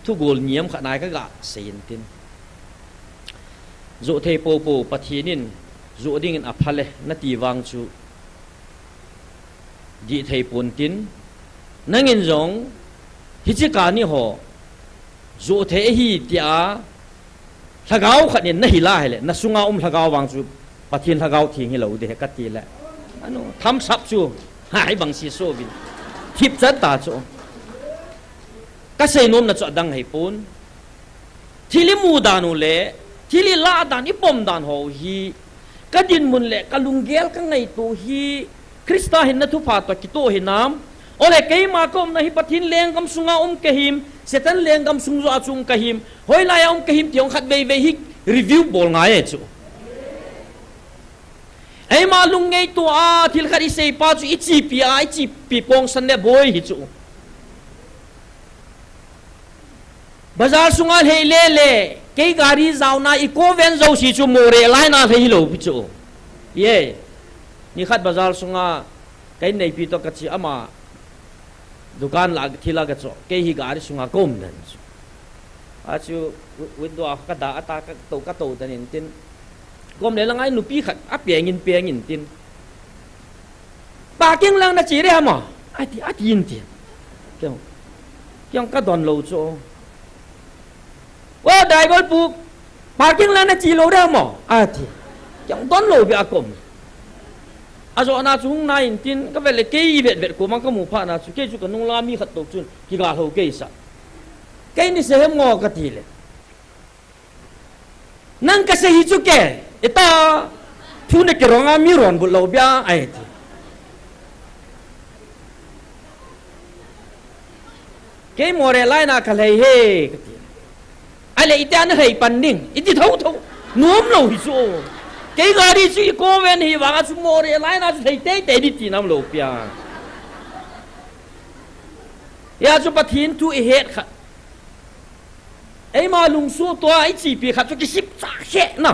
Thugol niam khat nai kaga sei in tin. Joh thei popo, Pathen in joh dingin apha le nati vang chu, dih thei pon tin. Nangin jong, hiche kani ho, joh thei ahi tia, lhagao khat in nahil a hile, nasunga um lhagao vang chu, Pathen lhagao theng hilou ding ahi kati le. Anu, thumbs up chu, ha, hibang si so vin. Thip chan ta chu. Kasei nomna chu adang ahi pon. Thil imu dan u le, thil ilah dan, ipom dan ho hi, kadinmun le, kalunggel kangaito hi, Christa hinna thupha toh kitoh hinam, ole keima kaumna hi Pathen lenggam sunga um kahim, Satan lenggam sung joh a chu um kahim, hoilai a um kahim ti jong khatvei vei hi review bol ngai e chu. Eima lungngaito a, thil khat isei pa chu ichepi a, ichepi pongsan le boi hi chu. Bazar sunga lhei lele, kei gari jaona i koven jouse chu Moreh laina lhei hilou pi chu. Ye. Nikhat bazar sunga, kei neipi toh kache ama, dukan la thil a kacho, kei hi gari sunga kaum den chu. Achu, wi-, window a kada ata kato, kato den in tin. Kom le lang a nupi khat a pengin pengin tin. Parking lang na che ding ham? Ati, ati in tin. Kei jong, kei jong ka don lou chu. O, driver pu, parking lang na che lou ding ham? Ati. Kei jong don lou bia a kom. Ajona chu hung nai in tin, ka vet le kei vet vet ko mang ka mu phat na chu, kei chu ka nung la mi khat toh chun, kiga lou kei sa. Kei ni se hem ngo ka ti le. Nang ka sei hi chu ke, ita, thu na kirong a mi ron but lou bia, ai ti. Kei Moreh lai na ka lei he, ka ti. Ai le ita na lei pan ding, iti thou thou, nuam lou hi chu. Kei gari chu i ko ven hi vang a chu Moreh lai na chu lei tei tei di ti nam lou pia. Hia chu Pathen thu i het khat. Eima lungsuh tua i chipi khat chu kisip cha khe na.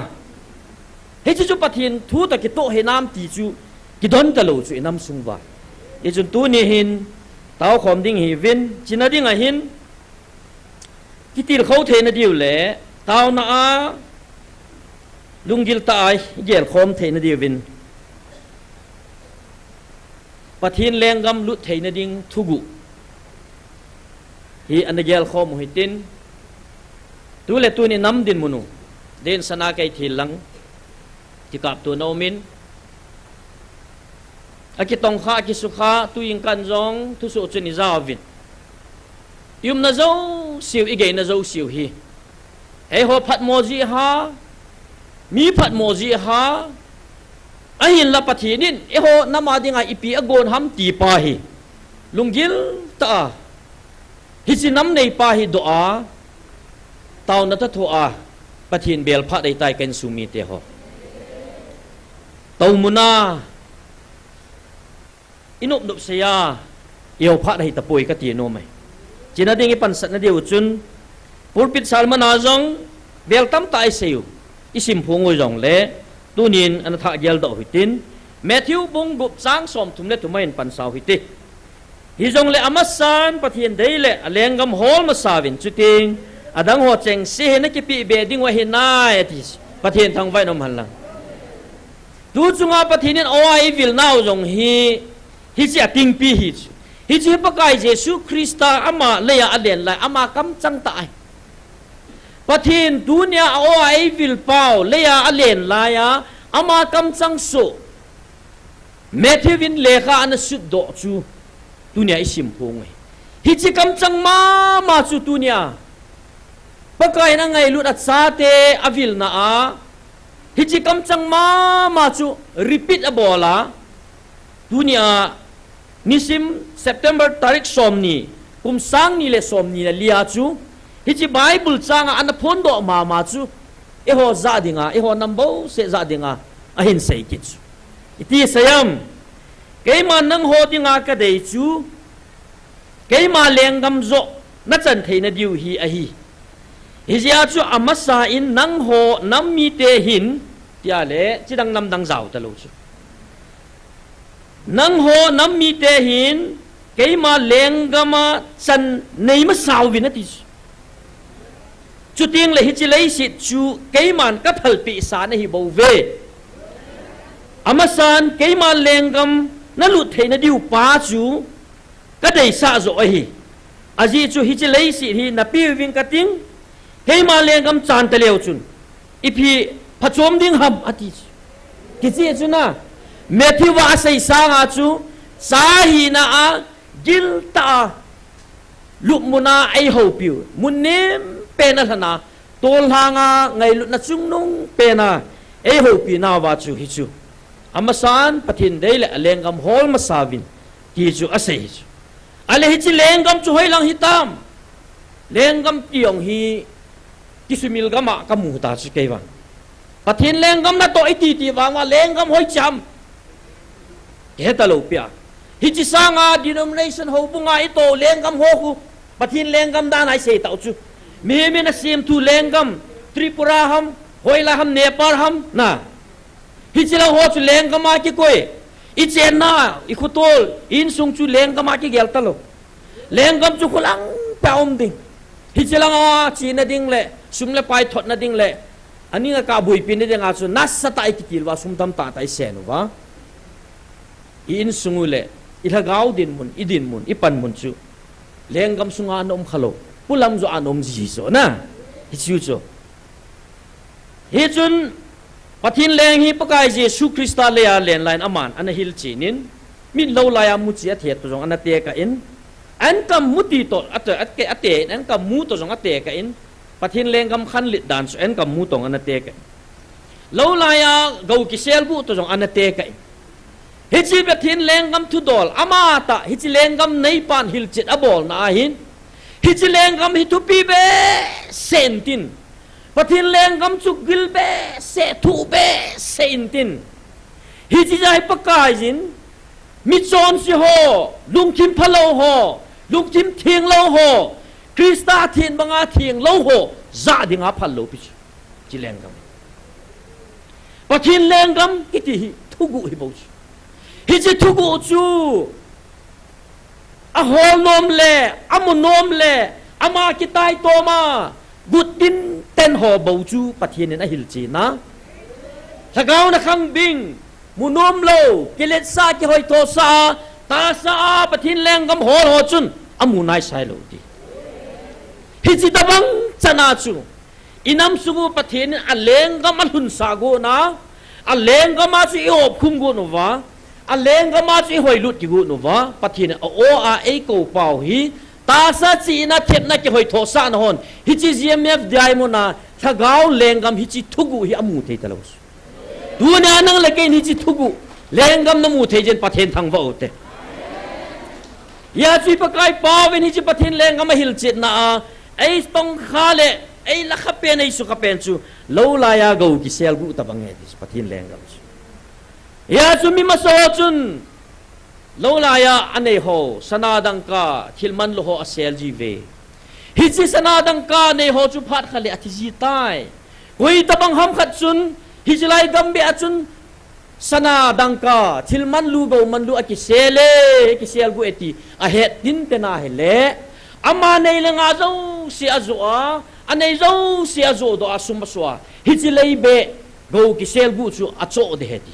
Hichi chu Pathen thu ta kitoh he nam ti chu kidon ta lou chu i nam sung va. I chun tuni hin tao khom ding hi vin, china ding a hin kitil khou thei na diu le, tao na a lunggil ta ai gel khom thei na diu vin. Pathen lenggam lut theina ding thuguh hi ana gelkhom u hitin, tu le tuni nam dinmun u, den sana kei thil lang, kikaptona umin, akitongkha, akisukha, tuin kan jong, thusoh chun i jauvin. I umna josiu, i geina josiu hi. Eiho phatmo ji ha, mi phatmo ji ha, ahinla Pathen in, eiho nam a dinga ipi agon ham ti pa hi. Lunggil ta a, hichi nam nei pa hi doh a, taona ta tho a, Pathen bel phat dei tai kan sumi te ho. Taomuna, i nop nop seiya, i ho phat ahi tapoi ka ti nom ai. China ding i pansatna diu chun, pulpit sermon a jong, bel tamtah i sei u, i sim phung u jong le, tunin ana thah gel doh u hitin, Matthew bung gup chang somthum le thum a in pansau hite. Hijong le amasan Pathen dei le a lenggam hol masa uvin chuting, adang ho cheng se hi na kipi be ding u ahi nai ati. Pathen thangvah in um hen lang. Tu chunga Pathen in aw a eivil nau jong hi, hichi a tingpi hi chu. Hichi Pakai Jesu Christa ama leiya alen lai, ama kamchang ta ai. Pathen tunia aw a eivil pau, leiya alen laiya, ama kamchang su. Matthew in lekha ana sut doh chu. Tunia i sim phung u hi. Hichi kamchang mama chu tunia. Pakai in angailut a chate avilna a. Hichi kamchang mama chu repeat abol a. Tunia nisim September tarik somni, kum sang ni le somni le lia chu. Hichi Bible changa ana phondoh mama chu. Eiho ja dinga, eiho nam bouseh ja dinga, ahin sei kit chu. Iti seiya, keima nangho dinga ka dei chu, keima lenggam joh na chan theina diu hi ahi. Hijeh a chu amasa in nangho nam mite hin, tia le, chidang namdang jao ta lou chu. Nangho nam mite hin, keima lenggam a chan nei masa uvin ati chu. Chuting le hichi leiset chu keiman ka phalpeh sa na hi bou ve. Amasan keima lenggam na lut theina diu pa chu ka deisah joh ahi. Ajeh chu hichi leiset hi na pe uving ka ting, keima lenggam chan ta leu chun, ipi phachom ding ham ati chu. Kichi chu na, Matthew a asei sanga chu, cha hina a, gil ta a, lupmun a eihoupiu, mun nem pen a lhana, tolhanga ngailutna chungnung pen a, eihoupi nauva chu hi chu. Amasan Pathen dei le a lenggam hol masa uvin, ti chu asei hi chu. Ale hichi lenggam chu hoilang hitam. Lenggam ti jong hi kisumil gam a ka mu ta chu kei vang. Pathen lenggam natoh iti ti vang uva lenggam hoicham. Kihe ta lou pia. Hichi sanga denomination houbung a itoh lenggam ho khu. Pathen lenggam dan a isei tau chu. Mihem in asemthu lenggam. Tripura ham, hoilai ham, Nepal ham, na. Hichi lang ho chu lenggam a kikoi. I chenna, i khutol, i insung chu lenggam a kigel ta lou. Lenggam chu khulang peh a um ding. Hichi lang a chena ding le, sum le pai thotna ding le, Aning a kabuipi na dinga chu nasatah a ikitil uva, sum tamtah tah isen uva. I insung u le, i lhagao dinmun, i dinmun, i panmun chu lenggam sunga ana um khalou, polam joh a ana um ji chu na. Hichu chu. Hichun Pathen leng hi Pakai Jesu Christa leiya len laiyin aman ana hilchen in, min lou laiya muchi athet toh jong ana tekah in, ankam muti toh ate, ate, ate, ankam mu toh jong atekah in, Pathen lenggam khanlet dan chu ankam mu toh ana tekah in. Lou laiya gou kiselguh toh jong ana tekah in. Hiche Pathen lenggam thudol, amatah, hiche lenggam neipan hilchet abolna ahin, hiche lenggam hi thupi behseh intin, Pathen lenggam chu gil behseh, thuh behseh intin. Hiche jeh a hi Pakaiyin, michonse ho, lungthim phalou ho, lungthim thenglou ho, Christa thengbanga thenglou ho, jah dinga phal lou pi chu. Hiche lenggam. Pathen lenggam kiti hi thuguh hi bou chu. Hiche thuguh chu ahol nom le, amu nom le, ama kitaitom a, gut tinten ho bou chu Pathen in ahilchen a. Lhagao na khang bing, mu nom lou, kiletsah kihoithosah a, tahsa a Pathen lenggam hol ho chun amu naisai lou ti. Hiche tobang chan a chu, i nam sung u Pathen in alenggam alhunsah got na, alenggam a chu i opkhum got uva, alenggam a chu i hoilut kigot uva, Pathen in a-o a eikou pau hi, tahsa chihna, thepna, kihoithosahna hon, hiche G M F D I mun a, lhagao lenggam hiche thuguh hi amu thei talou chu. Tunia nang le kei in hiche thuguh, lenggam namu thei jeh in Pathen thangvah u te. Hijeh chun Pakai pauvin hiche Pathen lenggam ahilchetna a, eitongkha le, eilakha pen, eisukha pen chu, lou laiya gou kiselguh tobang ahi ti chu Pathen lenggam chu. Hijeh chun mi masa ho chun, lou laiya anei ho, sana dangka, thil manlu ho asel jiuve. Hiche sana dangka nei ho chu phat khat le athi ji tai. Koi tobang ham khat chun, hiche lai gambih a chun, sana dangka, thil manlu, gou manlu akisel e, akiselguh e ti ahet tinten ahile, ama nei le gou jouse ajoh a, anei jouse ajoh doh a, sum asoh a, hiche leibeh gou kiselguh chu achoh ding ahi ti.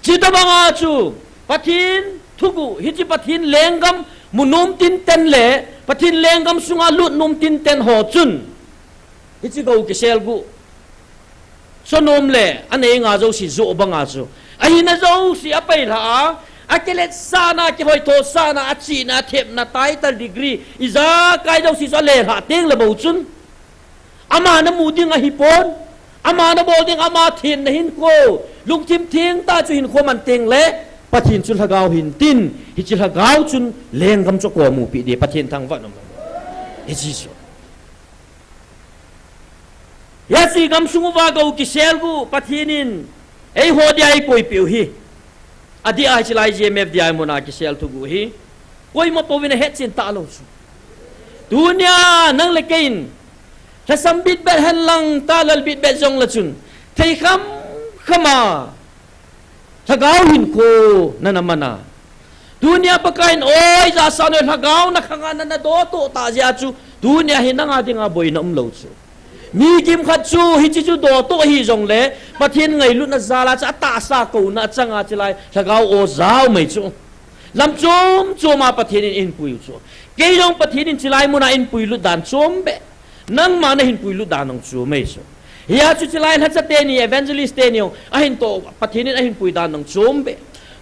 Chutobang a chu, Pathen thuguh, hiche Pathen lenggam mu nom tinten le, Pathen lenggam sunga lut nom tinten ho chun, hiche gou kiselguh, so nom le, anei gou jouse joh banga chu, ahina jouse apailhah a, akiletsahna, kihoithosahna, achihna, athepna, title, degree, ijakai jouse chu alelhah teng le bou chun, ama namu ding ahipon, ama nabol ding, ama thenna hinkho, lungthim thengtah chu hinkho man teng le, Pathen chu lhagao hintin, hiche lhagao chun lenggam chu akomu peh ding, Pathen thangvah nom. Hiche chu. Hiche gamsung uva gou kiselguh Pathen in eiho dia eikoipeh u hi, adeh a hiche lai G M F D I mun a kisel thuguh hi, koima pouvin ahetchen talou chu. Tunia nang le kei in, lhasam bitbet henlang, talal bitbet jong le chun, thei khamkham a, lhagao hinkho nana man a. Tunia Pakai in, oi, ijat sah nai, lhagao nakhang a nana dotoh tah jeh a chu, tunia hi nanga dinga boina umlou chu. Mi kimkhat chu, hiche chu dotoh hijongle, Pathen ngailutna jal a chu, atahsa kouna achang a chulai, lhagao o jao mai chu. Lam chom chom a Pathen in eihinpui u chu. Kei jong Pathen in chulai mun a eihinpui lut dan chom beh. Nangma nahinpui lut dan jong chom mai chu. Hia chu chulai lhacha teni, evangelist teni jong, ahin toh, Pathen in ahinpui dan jong chom beh.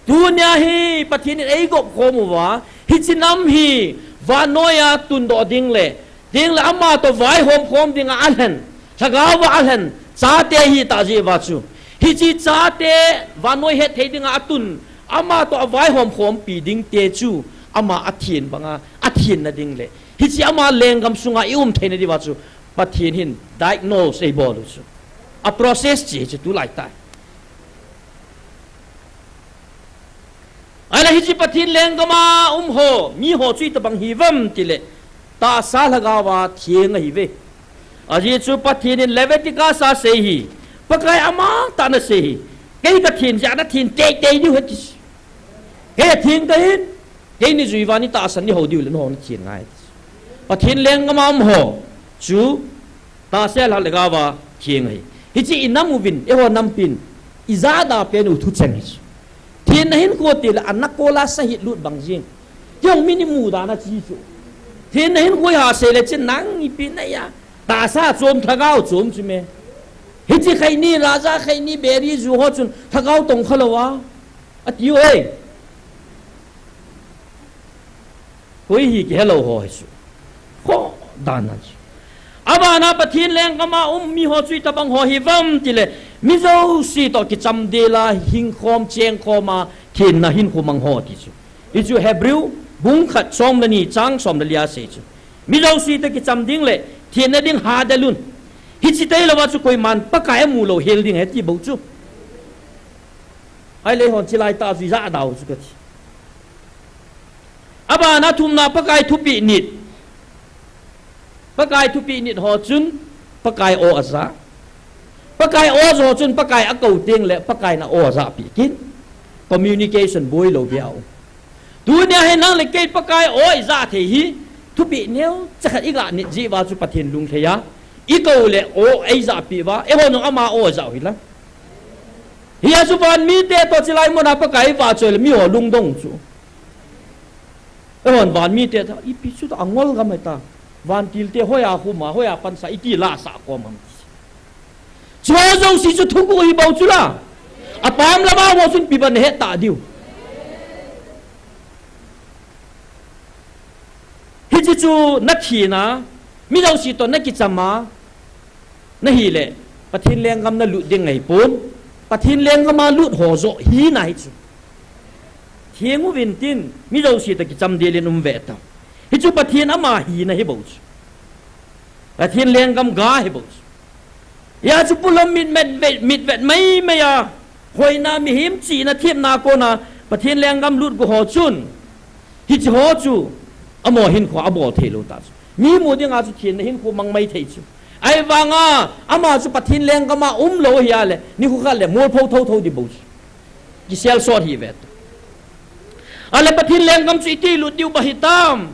Tunia hi Pathen in eigop khom uva, hiche nam hi vannoi a tundoh ding le, ding le ama toh vaihom khom dinga alhen, lhagao va alhen, chate ahitah jeh uva chu. Hiche chate vannoi hetthei dinga atun, ama toh avaihom khompi ding te chu, ama athen banga, athenna ding le, hiche ama lenggam sunga i um theina diuva chu, Pathen hin diagnose eibol u chu. A process chu hiche tulai tai. Ahile hiche Pathen lenggam a um ho, mi ho chu itobang hiuvem tile, tahsa lhagao a theng ahiuve. Ajeh chu Pathen in Leviticus a asei hi, Pakai amatah in asei hi, kei kathen jeh a nathen teitei diu ahi ti. Kei atheng kahin, kei neijui uva neitahsan neihou diu le nahung nathen ngai. Pathen lenggam a um ho chu tahsa lhagao a theng ahi. Hiche i nam uvin, eiho nampin, i jada pen u thucheng hi chu. Thenna hinkho tile, ana kola sahit lut bang jing. Kihong min i mu dan a chi chu. Thenna hinkho i ha sei le chin nang ipi na ya. Tahsa chom lhagao chom chu me. Hiche khaini, raja khaini, beri ju ho chun lhagao tong kha lou a. A tiu e. Koi hi kihe lou ho hi chu. Kho dan a chu. Abana Pathen lenggam a um mi ho chu itobang ho hi vam tile, mi jouse toh kicham del a hingkhom chengkhom a thenna hinkho mang ho ti chu. Hichu Hebrew bung khat som le ni chang som le li a sei chu. Mi jouse toh kicham ding le thenna ding ha del un. Hiche tailou a chu koiman Pakai amu lou hel ding ahi ti bou chu. Ahile hon chilai tah chu i jada u chu kati. Abana thumna Pakai thupeh nit. Pakai thupeh nit ho chun Pakai aw aja. Pakai aw jo chun Pakai akou teng le Pakai in aw ajahpeh kit. Communication boi lou beh a um. Tunia hi nang le kei Pakai aw i ja thei hi thupeh neocha khat i ga nit jeh uva chu Pathen lunglhai a i kou le aw ei japeh uva, eiho jong ama aw ja u hi la. Hia chu van mite toh chilai mun a Pakai i vahchoi le mi ho lungdong chu. Eihon van mite ta, ipi chu ta angol gam ahi ta. Vantil te hoiya khum a, hoiya pansa, iti la sa kom am. Chu jouse chu thuguh hi bou chu la. Apam lama ho chun ipi ban het ta diu. Hiche chu na thina, mi jouse toh na kicham a, na hi le, Pathen lenggam na lut ding ngai pon, Pathen lenggam a lut ho jo hina hi chu. Theng uvin tin, mi jouse toh kicham del in um ve ta. Hichu Pathen ama hina hi bou chu. Pathen lenggam ga hi bou chu. Hia chu pulom mit met, vet, mit vet mai mai a. Hoina mihem chihna themna kona Pathen lenggam lut gu ho chun. Hiche ho chu amaho hinkho a bol thei lou ta chu. Mi mu dinga chu thenna hinkho mang mai thei chu. Ahivanga ama chu Pathen lenggam a um lou hia le, nikho khat le mol pho tho tho di bou chu. Kisel sot hi ve ta. Ale Pathen lenggam chu iti lut diu ba hitam.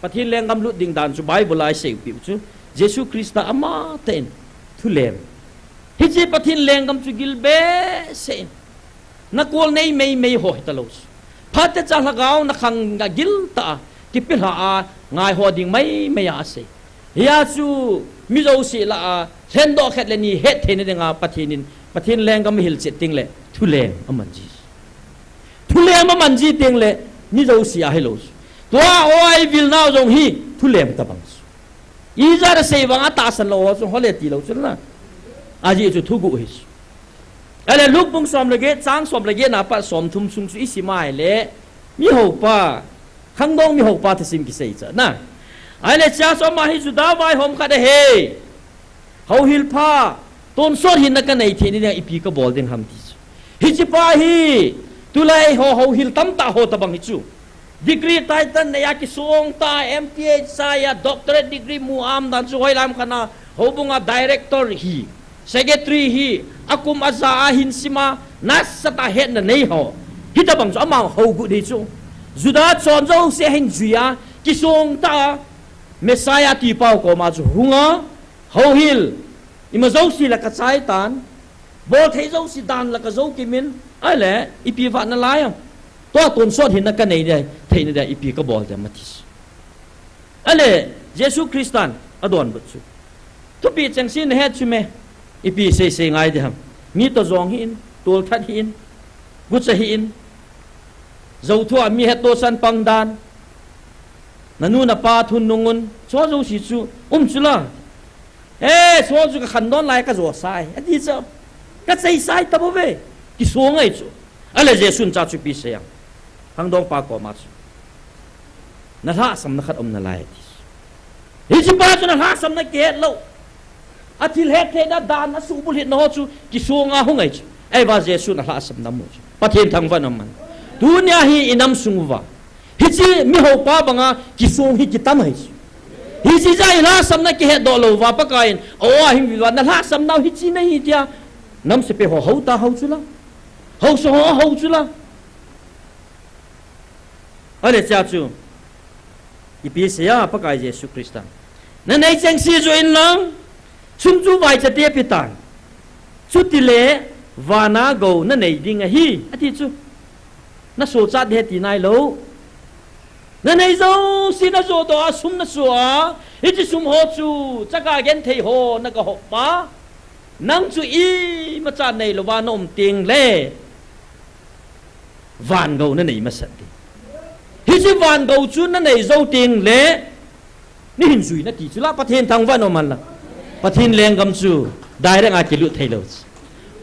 Pathen lenggam lut ding dan chu Bible a i seipiu chu Jesu Christa ama tah in thulem. Hiche Pathen lenggam chu gil behseh in. Na kol nei mei mei ho hita lou chu. Phatecha lhagao na khang a gil tah a, kipilha a ngai ho ding mai mai a asei. Hia chu mi jouse lah a lhendoh khat le ni het theina dinga Pathen in, Pathen lenggam hilchet ding le thulem aman ji. Thulem aman ji teng le, mi jouse a hilou chu. Tua aw a i vil nau jong hi, thulem tabang chu. Ijat a sei vang a tahsan lou ho chu, hole ti lou chu na. Ajeh chu thuguh hi chu. Ale Luke bung som le get, chang som le get na pat som thum sung chu i sim a ahile, mi houpa, khangdong mi houpa thusim kisei cha na. Ahile chea chu ama hi Juda vaihom khat ahi. Houhil pha, tonsot hinna kanei theina dinga ipi kabol ding ham ti chu. Hiche pa hi, tulai ho houhil tamtah ho tabang hi chu. Degree title nei a kisong tah, M T H chai a, doctorate degree mu am dan chu hoilam khat na, houbung a director hi, secretary hi, akum aja a hin sim a, nasatah a hetna nei ho. Hitabang chu ama hougut hi chu. Juda chon jouse hin jui a, kisong tah a, Messiah tipau koma chu hung a, Houhil, ima jouse la kachai tan, bolthei jouse dan la kajou kimin, ahile, ipi vat nalai am. Tua tonsot hinna kanei dia, theina dia, ipi kabol dia, ati chu. Ahile, Jesu Christan adonbut chu. Thupeh chengse nahet chu me, ipi seisei ngai ding ham. Mi toh jong hih in, tolthat hih in, gucha hih in, jouthu a mi hettohsan pang dan, nanu napa thu nungun, chu jouse chu, um chu la. Eh, chu chu kakhandon lai kajosai, ati chu. Kacheisai tabou ve. Kisong ahi chu. Ahile Jesun cha chu ipi asei am. Khangdong pa koma chu. Nalhahsamna khat um nalai ati chu. Hiche pa chu nalhahsamna kihet lou. Athil hettheina dan asuhbulhitna ho chu kisong a hung ahi chu. Ahivang Jesun alhahsamna amu chu. Pathen thangvahna aman. Tunia hi inam sung uva. Hiche mi houpa banga kisong hi kitam ahi chu. Hiche jeh a ilhahsamna kihetdoh lou uva Pakai in, aw a hin vil uva, nalhahsamnau hiche nahi tia. Namsepai ho hou ta hou chu la. Haosa ho hou chu la. Ahile chea chu. Ipi asei a Pakai Jesu Christa. Nanei chengse joh in lang. Sum chu vaicha te pe tan. Chutile vana gou nanei ding ahi, ati chu. Nasochat ding ahi ti nailou. Nanei jouse najodoh a, sum naso a, hiche sum ho chu chaka genthei ho nagahop a, nang chu imacha neilouva naum tengle, van gou nanei masat ding. Hiche van gou chu nanei jou tengle, nahin jui nati chu la, Pathen thangvah in um hen lang. Pathen lenggam chu direct a kilut theilou chu.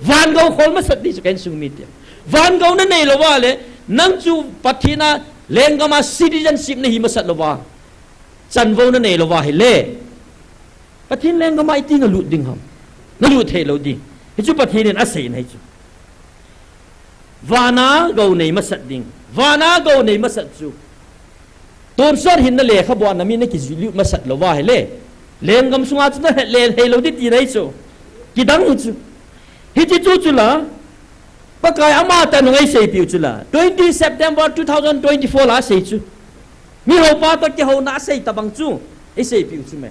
Van gou khol masat ding chu ka insung mite. Van gou nanei louva le, nang chu Pathen a lenggam a citizenship nahi masat louva, chanvou nanei louva ahile, Pathen lenggam a iti nalut ding ham? Nalut theilou ding. Hichu Pathen in asei ahi chu. Vana gou nei masat ding. Vana gou nei masat chu, tonsot hinna lekhabua namin nakijui lut masat louva ahile, lenggam sunga chu nahet le theilou ding tina ahi chu. Kidang hi chu. Hiche chu chu la, Pakai ama tah in eiseipeh u chu la, twenty September two thousand twenty-four la asei chu. Mihoupa toh kihouna asei tabang chu eiseipeh u chu me.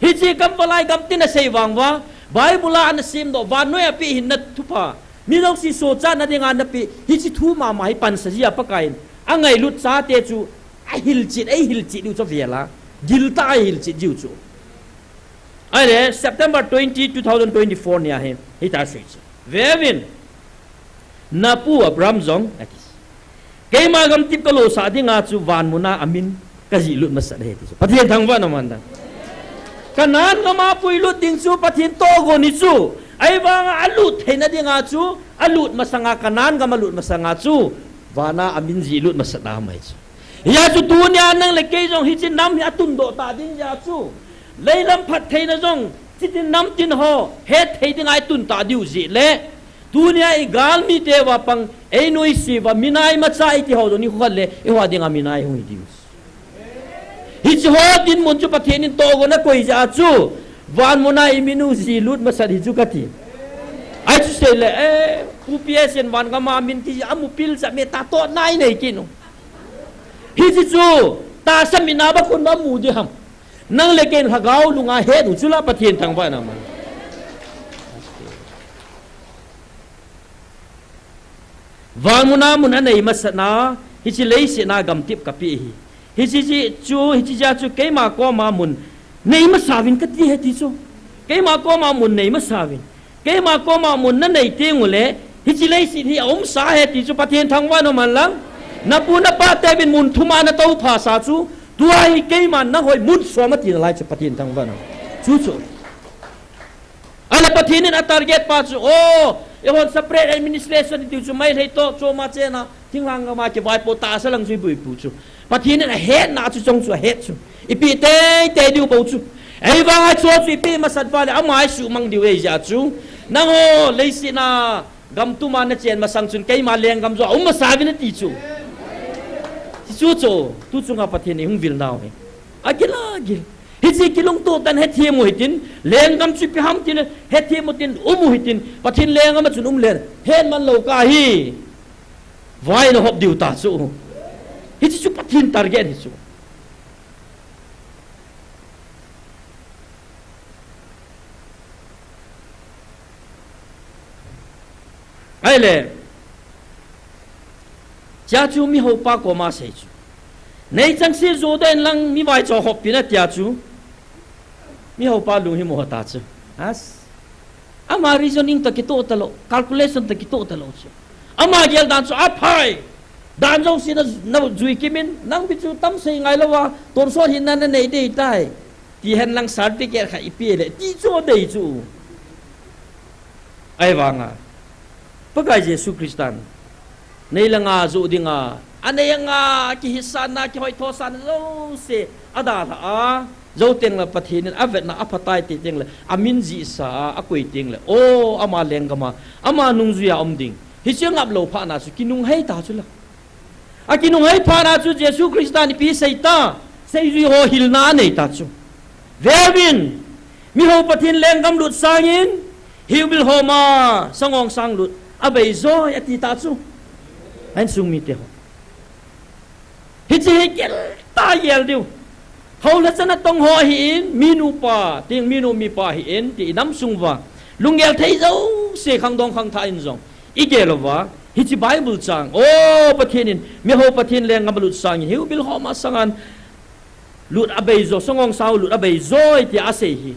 Hiche kamvalai gamtin asei vang uva, Bible a ana semdoh, vannoi a peh hinna thupha, mi jouse sochatna dinga napeh, hiche thu mama hi pansa jia Pakai in angailut chate chu ahilchet, eihilchet diu chu avel a, giltah a eihilchet diu chu. Ahile September twenty, two thousand twenty-four nia hi, hitia asei chu. Veuvin, napu Abraham jong, ati, keima gamtip kalosah dinga chu vanmun a amin kajihlut masat ahi, ati chu. Pathen thangvah in um hen lang. Canaan gam a puilut ding chu Pathen tohgon ahi chu. Ahivanga alut theina dinga chu, alut masanga Canaan gam alut masanga chu, vana amin jihlut masat ahi chu. Hijeh chun tunia nang le kei jong hiche nam hi atundoh ta ding jeh chun, leilam phattheina jong chitin namtin ho hetthei dinga itun ta diu jeh le, tunia igalmite uva pang, einu ise uva minai macha iti ho jong nikho khat le eiho dinga minai hung hi diu. Hiche ho dinmun chu Pathen in tohgon akoi jeh chun, vanmun a imin u jihlut masat hi chu kati. Ahi chu seile, eh, Pu P S in vangam a min kijih amu pil jeh me, tahsa toh nai nei kit u. Hiche chu tahsa min a bakun ba mu ding ham? Nang le kei in lhagao lunga het u chu la, Pathen thangvah in um hen. Vanmun a mun anei masatna, hiche leiset a gamtip kapeh ahi. Hiche jeh chu, hiche jeh chu keima koma mun nei masa uvin kati ahi ti chu. Keima koma mun nei masa uvin. Keima koma mun nanei teng ule, hiche leiset hi aumsa ahi ti chu Pathen thangvah in um hen lang. Napu napa teuvin mun thum a natoupha sa chu, tua hi keiman nahoi mun som ati nalai chu Pathen thangvah in um. Chu chu. Ahile Pathen in atarget pa chu, oh, eihon separate administration iti chu Meitei toh chom a chena, thinglhang gam a kivaipo tahsa lang chu ibuipu chu. Pathen in ahetna chu chong chu ahet chu. Ipi teitei diu bou chu. Ahivanga chu chu ipi masat uva le ama isuhmang diu ahi jeh chun, nangho leiset a gamtum a nachen masang chun keima lenggam jong aum masa uvin ati chu. Chu chu, tu chunga Pathen in eihung vil nau hi. Agil agil. Hiche kilungtoh tah in hethem u hitin, lenggam chu ipi ham tin, hethem u tin, um u hitin, Pathen lenggam a chun um le, hetman lou kah hi, vai nahop diu ta chu. Hiche chu Pathen target hi chu. Ahile, chea chu mihoupa koma asei chu. Nei changse jodoh in lang mi vaicho hop pin atia chu. Mihoupa lung hi mo ta chu. As. Ama reasoning toh kitoh talou, calculation toh kitoh talou chu. Ama gel dan chu aphai. Dan jouse na, najui kimin, nang bi chu tamsei ngai louva, tonsot hinna nanei ding tai. Ti hen lang certificate khat ipi le, ti chu adei chu. Ahivanga Pakai Jesu Christan, nei le nga joh dinga, anei anga, kihetsanna, kihoithosahna jouse adalhah a, jou teng le Pathen in avetna aphatai ti teng le, amin jihsa a, akoi teng le, o, ama lenggam a, ama nungjui a um ding. Hiche ngap lou phat na chu kinunghei ta chu la. Akinunghei phat na chu Jesu Christan ipi sei ta, seijui ho hilna anei ta chu. Veuvin, miho Pathen lenggam lut sangin, hiubil homa, sangongsang lut, abei joi, ati ta chu. Insung mite ho. Hiche hi gel ta gel diu. Hou le chana tong ho hi in, minu pa, ting minu mipa hi in, ti i nam sung uva. Lunggel thei jouse khangdong khangthah in jong. I gel uva, hiche Bible chang. O, Pathen in, mi hou Pathen lenggam a lut sang in, hiubil ho masang a lut abei jo, sangong sao lut abei jo, tia asei hi.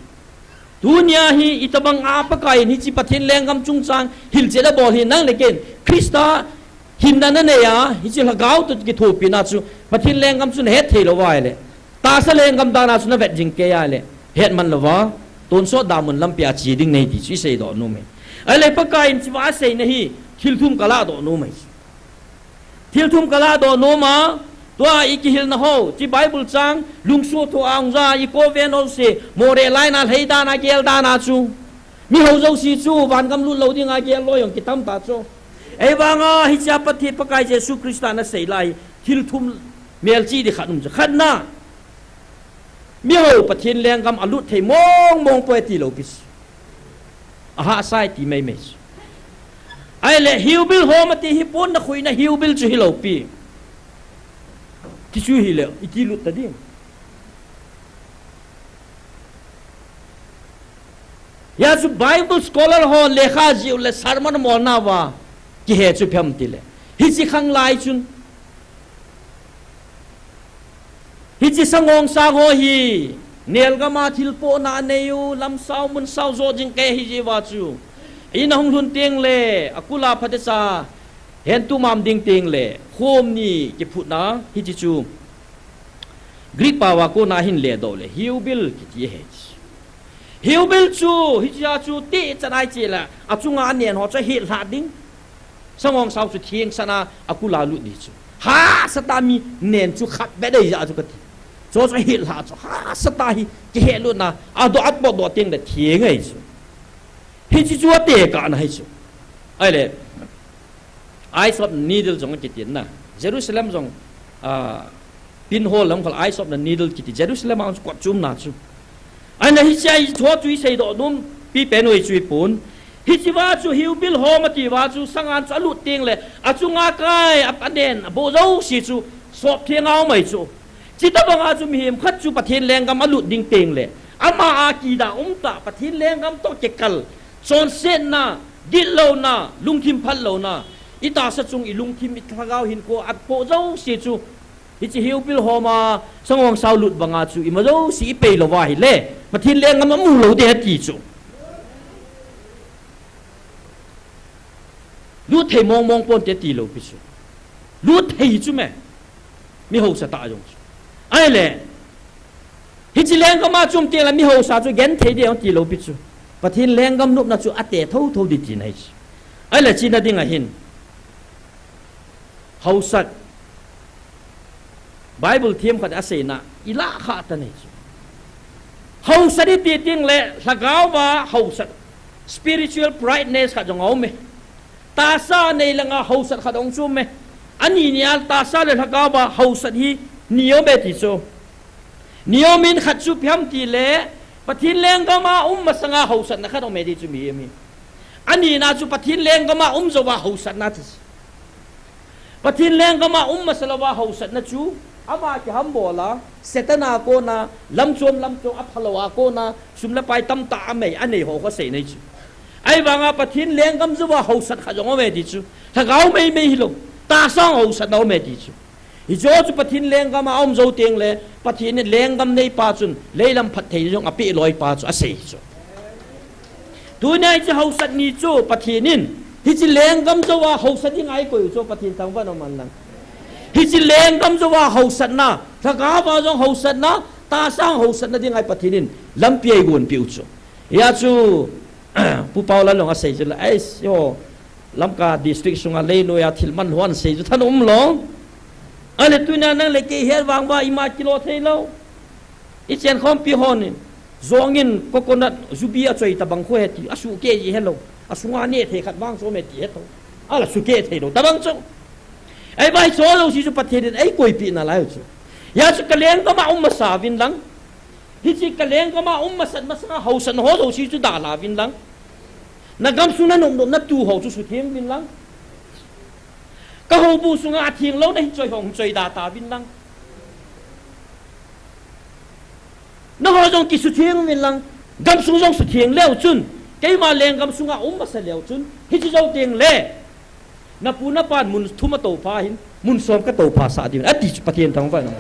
Tunia hi, itobang a Pakai in, hiche Pathen lenggam chungchang, hilchet abol hi nang le ken. Christa, hinna nanei a, hiche lhagao toh kithopina chu, Pathen lenggam chu nahet thei lou uva ahile. Tahsa lenggam dan a chu navet jing kei ahile, hetman louva, tonsot damun lampi a che ding nahi ti chu i seidoh nom e. Ahile Pakai in hiche va aseina hi, thil thum kaladoh nom e. Thil thum kaladoh nom a, tua i kihilna ho, hiche Bible chang, lungsuh tho a hung ja, i koven ho se, Moreh line a lhei dan a, gel dan a chu. Mi hou jouse chu, vangam lut lou ding a gel loi jong kitam ta chu. Ahivang a, hiche a Pathen Pakai Jesu Christa in asei lai, thil thum melchih ding khat um chu. Khatna, mi hou Pathen lenggam a lut thei mong mong poi ti lou pi chu. Ahahsa e ti mei mei chu. Ahile, hiubil ho mati hi pon na khuina hiubil chu hilou pi. Ti chu hile, iti lut ta ding. Hia chu Bible scholar ho lekha jih u le sermon molna uva kihe chu phem tile. Hiche khang lai chun. Hiche sangong sao ho hi. Nelgam a thilpohna anei u, lamsao, munsao jo jing kei hi jeh uva chu. In ahung lhun teng le, akul a phatecha, hen tumam ding teng le, khom ni kiphutna, hiche chu. Greek pao a kona hin ledoh le, hiubil kiti ahi. Hiubil chu, hiche a chu, ti chanai che la, achunga anen ho chu ahet lhah ding. Sangong sao chu theng sana, akul a lut ding chu. Hahsa tah mi nen chu khat be dei ja chu kati. Chu chu ahet lhah chu, hahsa tah hi, kihet lutna, adoh, apotdoh teng le theng ahi chu. Hiche chu atekahna ahi chu. Ahile, Eyes of Needle jong kiti na. Jerusalem jong, ah, pinhol lam khol Eyes of the Needle kiti. Jerusalem a kot chu umna chu. Ahile hiche a chu chu i seidoh nom pi pen u chu i pon. Hiche va chu hiubil ho mati va chu sangong chu alut teng le. Achunga kai a, anen, aboh jouse chu sop theng a um ahi chu. Chuti bang a chu mihem khat chu Pathen lenggam a lut ding teng le. Ama a kida um ta Pathen lenggam toh kikal. Chonsetna, gitlouna, lungthim phatlouna, i tahsa chung i lungthim i lhagao hinkho apoh jouse chu, hiche hiubil ho ma, sangong sao lut banga chu, ima jouse i pei lou va ahile, Pathen lenggam amu lou ding ahi ti chu. Lut thei mong mong ponte ti lou pi chu. Lut thei chu me. Mi hausa tah jong chu. Ahile, hiche lenggam a chu um teng le mi hausa chu genthei ding ti lou pi chu. Pathen lenggam nopna chu ate thotho ding tina ahi chu. Ahile china ding ahin. Hausat. Bible themkhat aseina. I lah khah tan ahi chu. Hausat i ti teng le lhagao va hausat. Spiritual prideness khat jong aum e. Tahsa nei langa hausat khat jong chu um e. Ani nia tahsa le lhagao va hausat hi ni aum e ti chu. Ni aum in khat chu ipi ham ti le, Pathen lenggam a um masanga hausatna khat aum e ti chu mihem hi. Ani na chu Pathen lenggam a um jou va hausatna ti chu. Pathen lenggam a um masa lou va hausatna chu, ama kihambol a, Satan a kona, lamchom lamchom aphalou a kona, sum le pai tamtah amei, anei ho kho sei nei chu. Ahivanga Pathen lenggam jou va hausat khat jong aum e ti chu. Lhagao mei mei hilou, tahsa hausatna aum e ti chu. Hiche chu Pathen lenggam a um jou teng le, Pathen in lenggam neipa chun, leilam phatthei jong apeh loi pa chu asei chu. Tunia hiche hausat ni chu Pathen in, hiche lenggam jou a hausat ding a eikoi u chu Pathen thangvah in um hen lang. Hiche lenggam jou a hausatna, lhagao va jong hausatna, tahsa hausatna ding a Pathen in, lampi eigonpeh u chu. Hia chu, Pu Paola jong asei chu la, ai, yo, Lamka district sunga leinoi a thil man hon sei chu thanom lou. Ahile tunia nang le kei het vang uva ima kilo thei lou. I chenkhompi hon in, jong in coconut jubi achoi tabang khu he ti, asuhkeh ji helou. Asunga neh thei khat vang chu um e ti he tou. Ala suhkeh thei lou tabang chu. Ahivang chu jouse chu Pathen in eikoipeh nalai u chu. Hia chu ka lenggam a um masa uvin lang. Hiche ka lenggam a um masat masanga hausat ho jouse chu dalha uvin lang. Na gamsung na nopnop na tu ho chu sutheng uvin lang. Ka houbu sunga atheng lou na hin choi ho hung choi da tauvin lang. Nangho jong kisutheng uvin lang, gamsung jong sutheng leu chun, keima lenggam sunga um masa leu chun, hiche jou teng le, napu napan mun thum atoupha hin, mun som katoupha sah diu, ati chu Pathen thangvah in.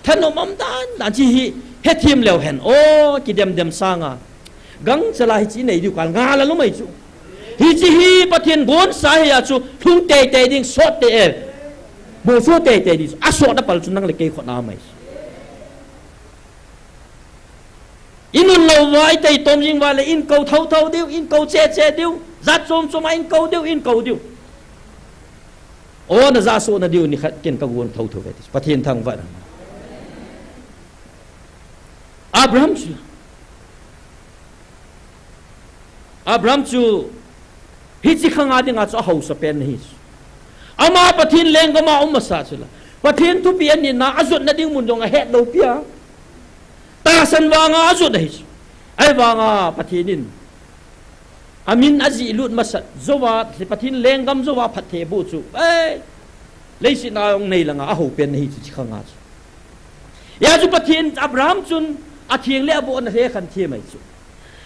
Thanom um dan dan chi hi, hethem leu hen, o, kidem dem sanga. Gangchela hiche nei diu kal ngal a lou mai chu. Hiche hi Pathen gonsa hi a chu lhung teitei ding sot tei e. Bosu teitei ding chu. Asot a pal chu nang le kei khut a mai chu. Inun lou uva itei tom jing uva le inkou thotho diu, inkou cheche diu, jat chom chom a inkou diu, inkou diu. O, naja soh na diu nikhat ken kagon thotho ve ti. Pathen thangvah in. Abraham chu. Abraham chu hiche khanga dinga chu ahaosa pen ahi chu. Ama Pathen lenggam a um masa chu la. Pathen thupeh anina ajotna ding mun jong ahet lou pi a. Tahsan vanga ajot ahi chu. Ahivanga Pathen in amin ajih lut masat jouva, Pathen lenggam jouva phatthei boh chu. Ei, leiset a jong nei langa ahao pen ahi chu, hiche khanga chu. Hia chu Pathen Abraham chun atheng le aboh ana hekhan them ahi chu.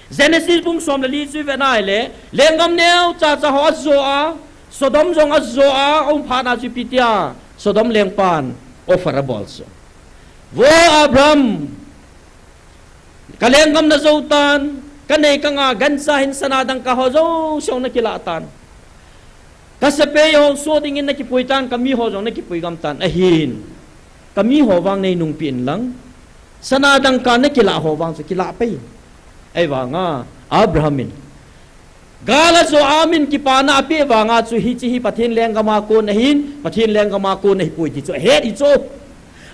Genesis bung som le li chu ivet na ahile, lenggam neocha cha ho ajo a, Sodom jong ajo a, aum phat na chu ipi tia, Sodom lengpan offer abol chu. Vo Abraham, ka lenggam najou tan, ka nei ka nga gancha hin sana dangka ho jouse nakilah tan. Ka sepai ho soh dingin nakipui tan, ka mi ho jong nakipui gam tan, ahin. Ka mi ho vang nei nungpeh in lang. Sana dangka nakilah ho vang chu kilah pei. Ahivanga, Abraham in. Gal ajo a min kipana apeh vanga chu hiche hi Pathen lenggam a kon ahin, Pathen lenggam a kon ahipoi ti chu ahet hi chu.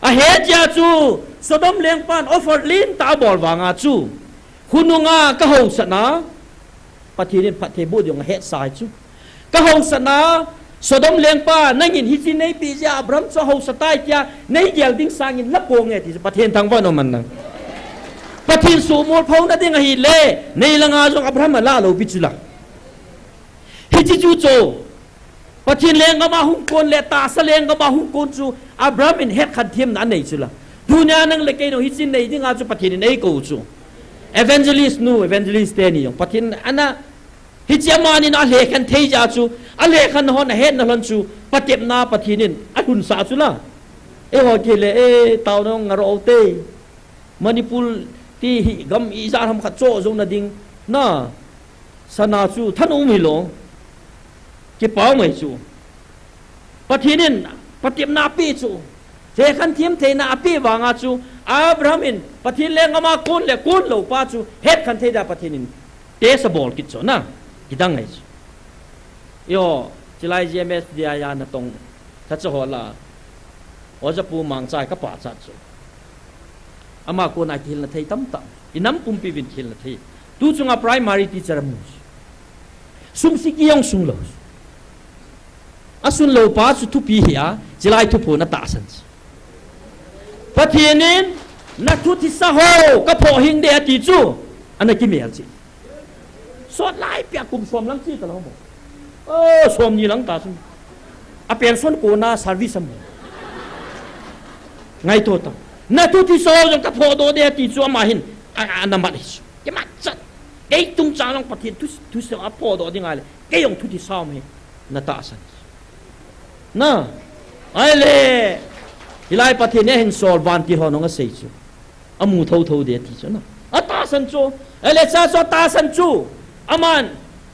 Ahet jeh a chu Sodom lengpan offer lentah abol vanga chu. Khonunga ka haosatna, Pathen in phatthei boh ding ahetsa hi chu. Ka haosatna, Sodom lengpa, nangin hiche neipeh jeh a Abraham chu ahaosa tai tia, neigel ding sangin la ponge ti chu Pathen thangvah in um hen lang. Pathen suhmol phouna ding ahile, nei langa jong Abraham alah lou pi chu la. Hiche chu chu. Pathen lenggam a hung kon le tahsa lenggam a hung kon chu Abraham in hetkhen themna anei chu la. Tunia nang le kei jong hiche nei dinga chu Pathen in eikou chu. Evangelist nu, evangelist teni jong Pathen in ana, hiche amani na alekhen thei jeh a chu, alekhen hon ahetna lhon chu, patepna Pathen in alhunsah chu la. Eiho kile, e, tao nong ngaro te. Manipur ti hi gam ijat ham khat cho jong na ding. Na. Sana chu thanom hilou. Kipah mai chu. Pathen in patepna apeh chu. Hekhen them theina apeh vanga chu. Abraham in Pathen lenggam a kon le kon lou pa chu. Hetkhen thei dia Pathen in. Test abol kit chu na. Kidang ngai chu. Eiho, chulai G M S D I a natong. Thacha ho la. Oja pu Mangchai ka pachat chu. Ama kona kihilna thei tamtah. Inam pumpi uvin kihilna thei. Tu chunga primary teacher amu. Sum siki jong sung lou. Asun lou pa chu thupi hi a, chulai thuphon atahsan chu. Pathen in, na thu thisa ho, ka phoh hing de ati chu. Ana kimel chu. Sot lai pia kum som lang chi ta lou mo. O, som ni lang ta sum. A pension kona service am. Ngaito ta. Na thu thisa ho jong ka phoh doh de ati chu ama hin. A, a, ana mat hi chu. Kimat chat. Kei tung chang lang Pathen thu, thu sa a phoh doh ding ahile. Kei jong thu thisa ho hi. Na tahsan. Na. Ahile. Hilai Pathen in ahin sol vantil hon jong asei chu. Amu thotho de ti chu na. Atahsan chu. Ahile cha chu atahsan chu. Aman.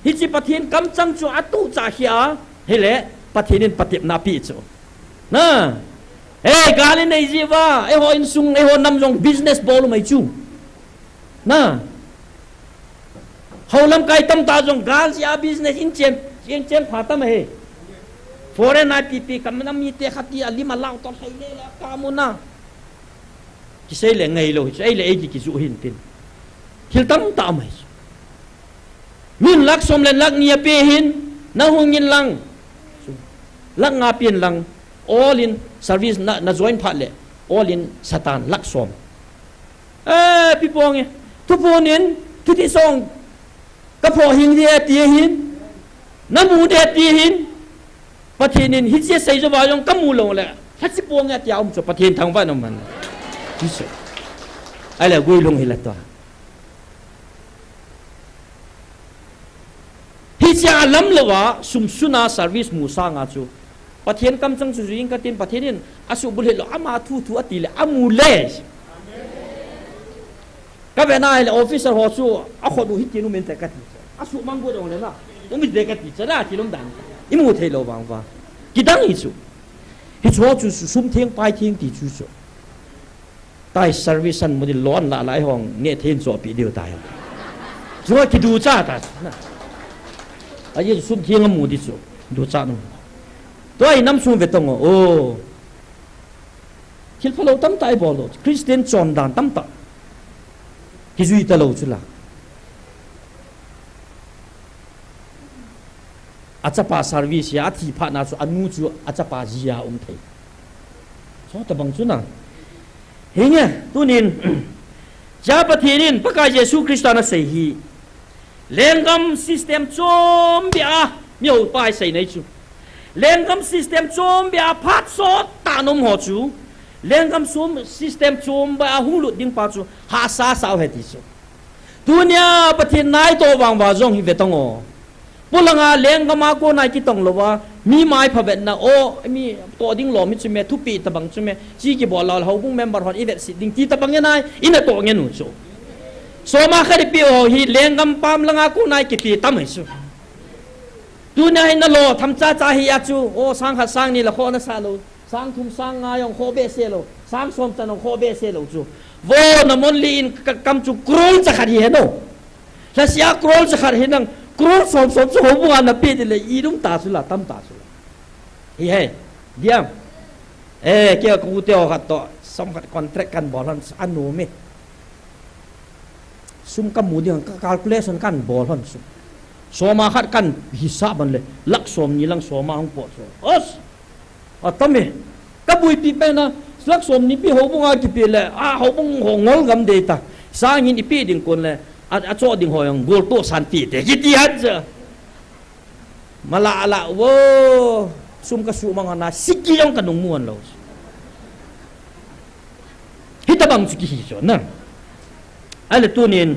Hiche Pathen kamchang chu atuh cha hi a. Hile. Pathen in patepna apeh chu. Na. He, gal inei jeh uva. Eiho insung, eiho nam jong business bol u mai chu. Na. Hou lamkai tamtah jong gal jeh a business in chen, in chen pha tam ahi. Foreign a ipi ipi kam nam mite khat hi alim alau toh lhai le le ka mu na. Kisei le ngai lou hi chu, ei le ei ki, kiju hin tin. Thil tamtah mai chu. Min lakh som le lakh ni apeh hin, na hung in lang. Lakh nga pen lang. All in service na, na join phat le. All in Satan lakh som. Eh, pi pong e. Thuphon in, thuti song. Ka phoh hing de ti hin. Na mu de ti hin. Pathen in hiche sei jo ba jong ka mu lou le. Hiche pong e tia um chu Pathen thangvah in um hen. Hichu. Ahile guilhung hile tua. Hichea lam louva sum suna service mu sanga chu Pathen kamchang chu jui inge katin, Pathen in asuhbulhit lou, ama thu thu ati le amu le. Kavena hile officer ho chu akhut u hitin um inte kati. Asuhmang got jongle na um inte kati, chana kilom dan. Imu thei lou vang uva. Kidang hichu. Hichu chu sum theng pai theng ti chu chu. Tai service an mu di lon la lai hong ne then cho pi diu tai. Chu kiducha ta. Aji sum theng amu di chu. Ducha nu. Tua inam sung ve tong o. Thil phalou tamtah ibol lou. Christian chondan tamtah kijui talou chu la. Achapa service a athi phat na chu anu chu achapa jia um thei. Chutobang chu na. Hinge, tunin, cha Pathen in Pakai Jesu Christa na sei hi. Lenggam system chom bia, mi ho pa sei nei chu. Lenggam system chom bia, phat sot ta nom ho chu. Lenggam sum system chom bia, hung lut ding pa chu, hasa sao he ti chu. Tunia Pathen nai to vang va jong hi ve tong o. Polanga lenggam a kona kitong louva, mi mai phavetna o, mi to ding lou mi chu me, thupi tabang chu me, chi kibol lou, houbung member hon i vetsit ding ti tabang nge nai, ina to nge nu chu. Soma khat ipi o hi lenggam pam langa kona kipi tam hi chu. Tunia hi na lo, tham cha cha hi a chu, o sang khat sang ni la kho na sa lou. Sang thum sang nga jong kho behseh lou, sang som chan jong kho behseh lou chu. Vo na mon li in ka kam chu crore cha khat hi he no. Lhasia crore cha khat hi nang crore som som chu houbung a na pe ti le i lum ta chu la, tam ta chu la. Hi he, diam. Eh, kei ka u te o khat to, som khat contract kan bol hon a nu me. Sum ka mu ding, ka calculation kan bol hon sum. Soma khat kan hisap ban le, lakh som ni lang soma hung po chu. Os! Atam e. Ka buipi pen a, lakh som ni pi houbung a kipe le, a houbung ho ngol gam dei ta. Sang hin ipi ding kon le, a, acho ding ho jong gol to san pi te. Kiti han cha. Mala ala wo, sum ka sumang ana, siki jong ka nung muan lou. Hitabang chu kihi chu na. Ahile tunin,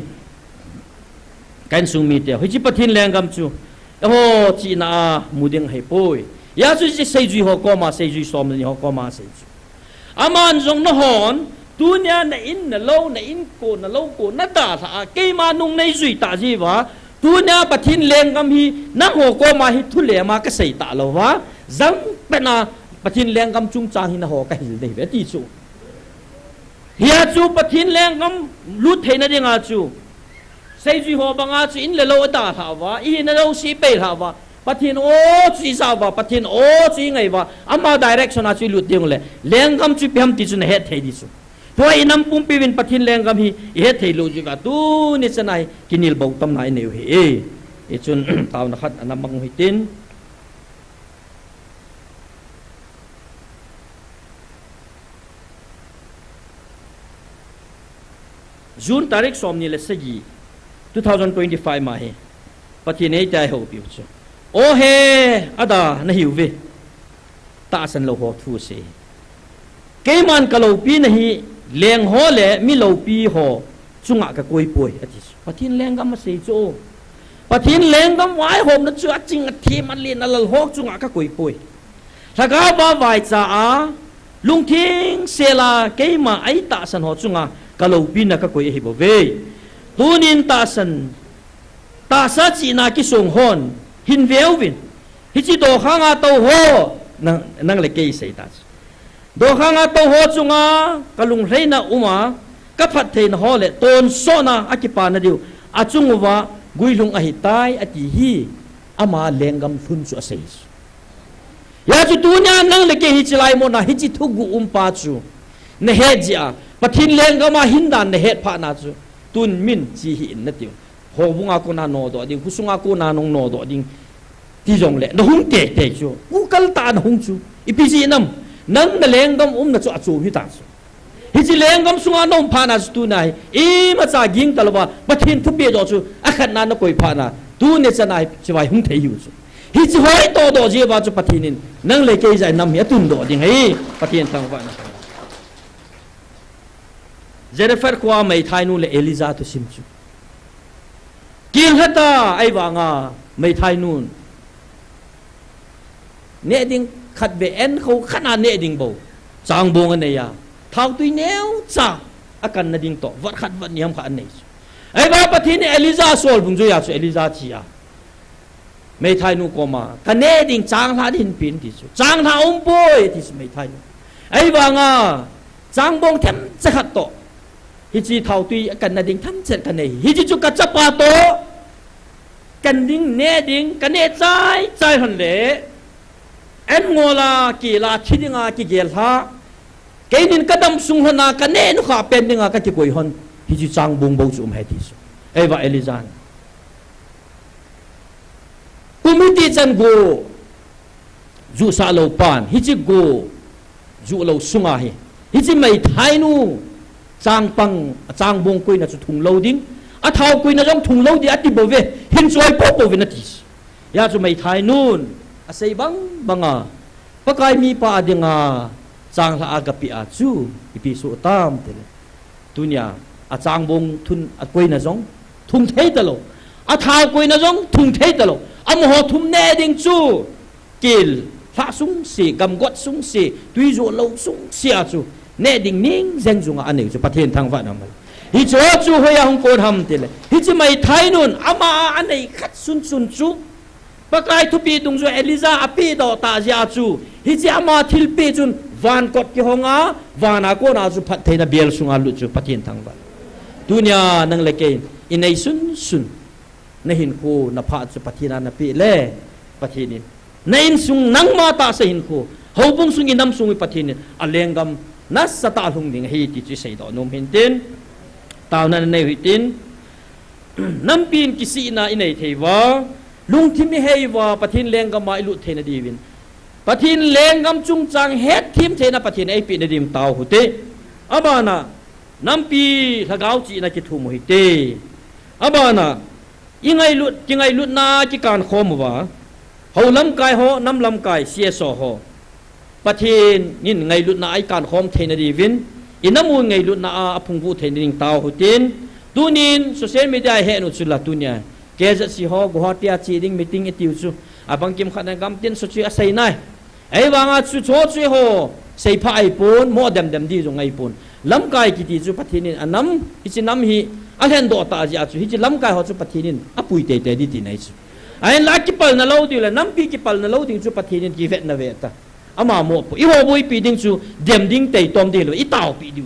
ka insung mite, hiche Pathen lenggam chu, eiho chihna a mu ding ahi poi. Hia chu hiche seijui ho koma, seijui som ni ho koma sei chu. Aman jong nahon, tunia na in, na lou, na inko, na louko, na dalha a, keima nung nei jui ta jiuva, tunia Pathen lenggam hi, nangho koma hi thulem a ka sei ta louva, jang pet na Pathen lenggam chungchang hi nangho ka hil dei ve ti chu. Hia chu Pathen lenggam lut theina dinga chu. Seijui ho banga chu in le lou adalha uva, i hina jouse ipeilha uva. Pathen o chu ijah uva, Pathen o chu ingai uva. Ama direction a chu ilut ding le, lenggam chu ipi ham ti chu nahet thei di chu. Tua inam pumpi uvin Pathen lenggam hi ihet thei lou jiuva, tuni chana hi kinel bou tamna inei u hi e. Hichun taona khat ana mang u hitin. June tarik som ni le sagi, two thousand twenty-five ma hi, Pathen in eiti a eihoupiu chu. O he, ada nahiuve. Tahsan lou ho thu asei. Keiman ka loupina hi, leng ho le mi loupi ho chunga ka koi poi, ati chu. Pathen lenggam asei chu. Pathen lenggam vaihomna chu aching athem alen alal ho chunga ka koi poi. Lhagao a vaicha a, lungtheng sela keima eitahsan ho chunga ka loupina ka koi ahi bouve. Tunin tahsan, tahsa chihna kisong hon, hin veuvin. Hiche dokhanga tou ho, nang, nang le kei sei ta chu. Dokhanga tou ho chunga, ka lunglhaina uma, ka phattheina ho le, tonsotna akipana diu, achung uva, guilhung ahitai, ati hi, ama lenggam lhun chu asei chu. Hia chu tunia nang le kei hiche lai mona hiche thuguh umpa chu nahet jeh a, Pathen lenggam a hin dan nahet phat na chu, tun min chi hi in natiu. Houbung a kona nodoh ding, khosunga kona nong nodoh ding, ti jongle, nahung teitei chu. Ukal tah a nahung chu. Ipi jeh ham, nang na lenggam umna chu achom hita chu. Hiche lenggam sunga na um phat na chu tunia hi, imacha ging talouva, Pathen thupeh doh chu, akhatna na koi phat na, tuni chana hi, chibai hung thei hiu chu. Hiche hoi todoh jeh uva chu Pathen in, nang le kei jeh a nam hi atundoh ding ahi, Pathen thangvahna. Zarephath khoa meithainu le Elijah thusim chu. Kilhata ahivanga meithainun neh ding khat ve en kho khat a neh ding bou. Changbong anei a. Thautui neocha akanna ding toh. Vat khat vat ni ham khat anei chu. Ahivang Pathen in Elijah asol bung joiya chu Elijah chia. Meithainu koma, kaneh ding changlhah ding hinpeh in ti chu. Changlhah umpoi ti chu meithainu. Ahivanga, changbong themcha khat toh. Hiche thautui akanna ding themcha kanei. Hiche chu kachapa toh. Kan ding, neh ding, kaneh chai chai lhon le. En ngol a, kila, thi dinga, kigel lha. Keinin kadam sung lhon a, kaneh nukha pen dinga, kakikoi lhon. Hiche changbong bou chu um ahi ti chu. Ahivang Elijah in. Kum hiti chan go, juhsah lou pan, hiche go, juh lou sunga hi. Hiche meithainu, changpang, changbong koina chu thung lou ding, athao koina jong thung lou ding, ati bou ve, hin choi popo ve nati. Hia chu meithainun, asei bang banga, Pakai mipa a dinga, changlhah a gapeh a chu, ipi soh tam tile. Tunia, achangbong thun akoina jong, thung thei talou. Athao koina jong, thung thei talou. Amaho thum neh ding chu, kil, lhah sungse, gamgot sungse, tui joh lou sungse a chu, neh ding ning jeng junga anei chu, Pathen thangvahna um. Hiche chu hoiya hung kon ham tile. Hiche meithainun, ama a anei khat sunsun chu, Pakai thupeh dungjuiya Elijah apeh doh tah jeh a chu, hiche ama thilpeh chun van kot kihong a, van a kona chu phattheina bel sunga lut chu Pathen thangvah. Tunia nang le kei, inei sunsun, nahinkho, naphat chu Pathen a napeh le, Pathen in. Na insung nangma tahsa hinkho, houbung sung inam sung hi Pathen in, alenggam nasatah a lhung ding ahi ti chu isei doh nom hin tin, taona nanei u hitin, Nampi in kisihna inei thei uva, lungthim ihei uva, Pathen lenggam a ilut theina diuvin. Pathen lenggam chungchang hetthem theina Pathen in eipeh na diuvin tao hite. Abana, nampi lhagao chihna kithum u hite. Abana, ingailut, kingailutna kikan khom uva, hou lamkai ho, nam lamkai, C S O ho. Pathen in ngailutna a ikan khom theina diuvin, inam u ngailutna a aphungvuh theina ding tao hitin, tunin social media a ihet u chu la tunia, K Z C ho, Guwahati a che ding meeting itiu chu, abang kimkhat na gamtin chu chu asei nai. Ahivanga chu chu chu ho, seipha ahipon, mo demdem di jong ahipon. Lamkai kiti chu Pathen in anam, hiche nam hi, alhendoh tah jeh a chu, hiche lamkai ho chu Pathen in apui teitei di tina ahi chu. Ahinla kipalna lou diu le, nampi kipalna lou ding chu Pathen in kivetna ve ta. Ama mopo, iho boipi ding chu, dem ding tei tom ding lou, itaopi diu.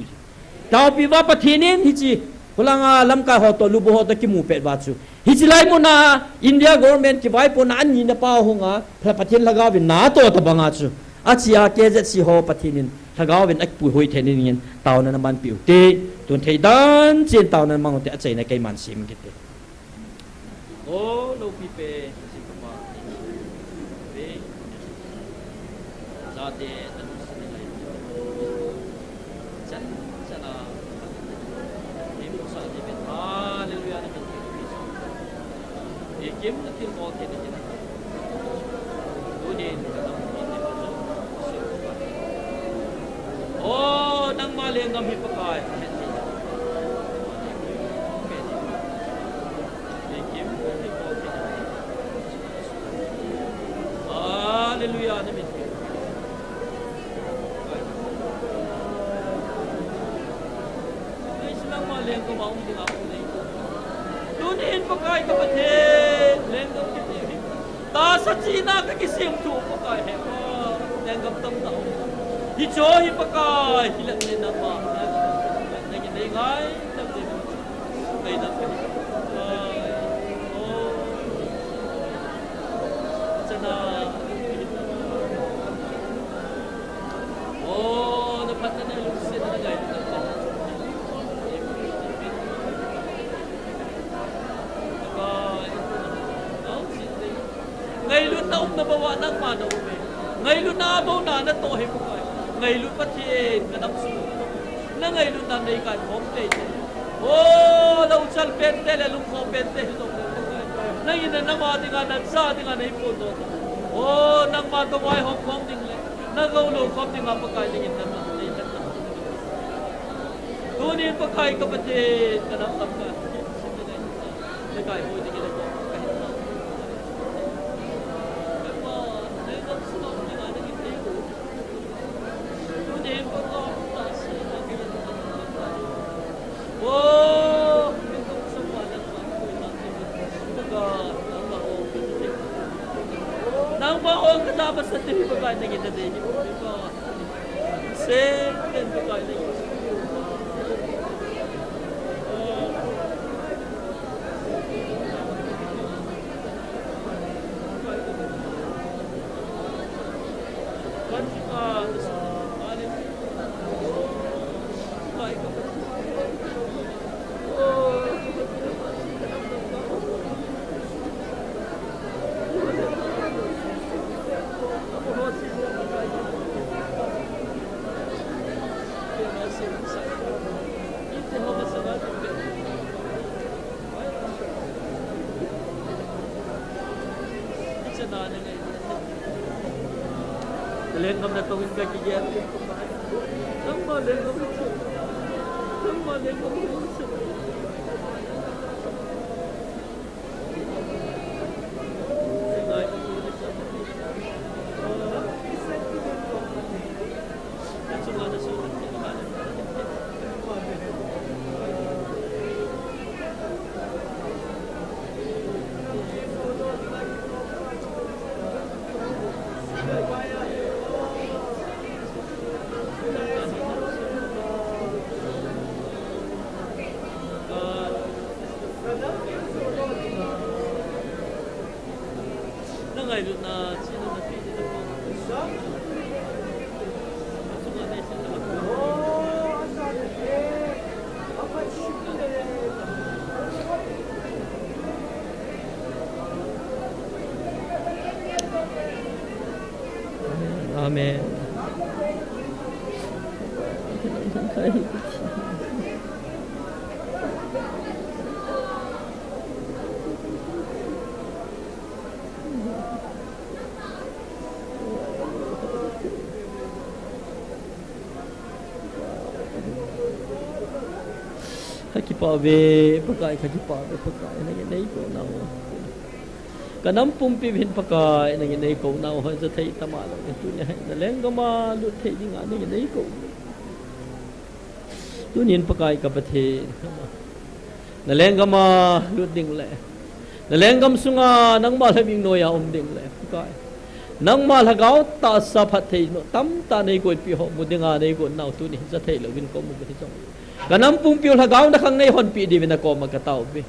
Taopi uva Pathen in hiche, hulanga lamkai ho toh, lubu ho toh kimu pet uva chu. Hiche lai muna, India government kivaipohna ani na pao hunga, Pathen lhagao vin na toh tabanga chu. Achia K Z C ho Pathen in, lhagao vin akipui hoi theina dingin, taona namanpi u hite, tun thei dan chen taona namang u hite, achaina keiman sem kit e. O, loupi pen, Jehovah, ve, jate, anu, sini lai, chan, chana, hallelujah, na min, e kim na til bol ke na kin, tunin ka nam ko ni ko, o, nangma lenggam hi Pakai, Hallelujah, na min. Tunin Pakai ka Pathen, lenggam kiti hi. Tahsa chihna ka kisem tu Pakai he. Lenggam tam ta. Hiche hi Pakai, hilai na ma. Na ki nei ngai, tam nei. Ngailutna umna bou a nangma na um e. Ngailutna a bou na natoh hi Pakai. Ngailut Pathen ka nam sung. Na ngailutna nei kai khom tei tei. O, lou chal pen te le lungkhom pen te hi lou le Pakai. Na in na nam a dinga, na cha dinga nei pon doh. O, nangma ka vaihom khom ding le, na gou lou khom dinga Pakai dingin na nam, nei na nam. Tuni Pakai ka Pathen, ka lam lam ka. Pakai hoi ding le ko ka hin. Pakai, lengam sunga ding a ding in thei ko. Tuni Pakai, ta si na ka yin. Oh, lengam sunga ding a ding in thei ko. Pakai, nangma hong ka sa te. Nangma hong ka sa te, Pakai, nangin na dei. Pakai. Lenggam na tong in ka kigel. Nangma lenggam na tong. Nangma lenggam na tong. Amen. Kakipah uve, Pakai, kakipah uve, Pakai, nangin neikou nau. Kanam pumpi hin Pakai, nangin neikou nau, hoi ja thei tama lou, tuni hin, na lenggam a lut thei dinga, nangin neikou. Tunin Pakai ka Pathen, na lenggam a lut ding le, na lenggam sunga nangma lhaming noiya um ding le, Pakai. Nangma lhagao tahsa phattheina tamtah neikoipi ho mu dinga neikou nau tunin ja thei louvin kaum uve jong. Kanam pumpiu lhagao nakhang neihonpi diuvin nakoma katao uve.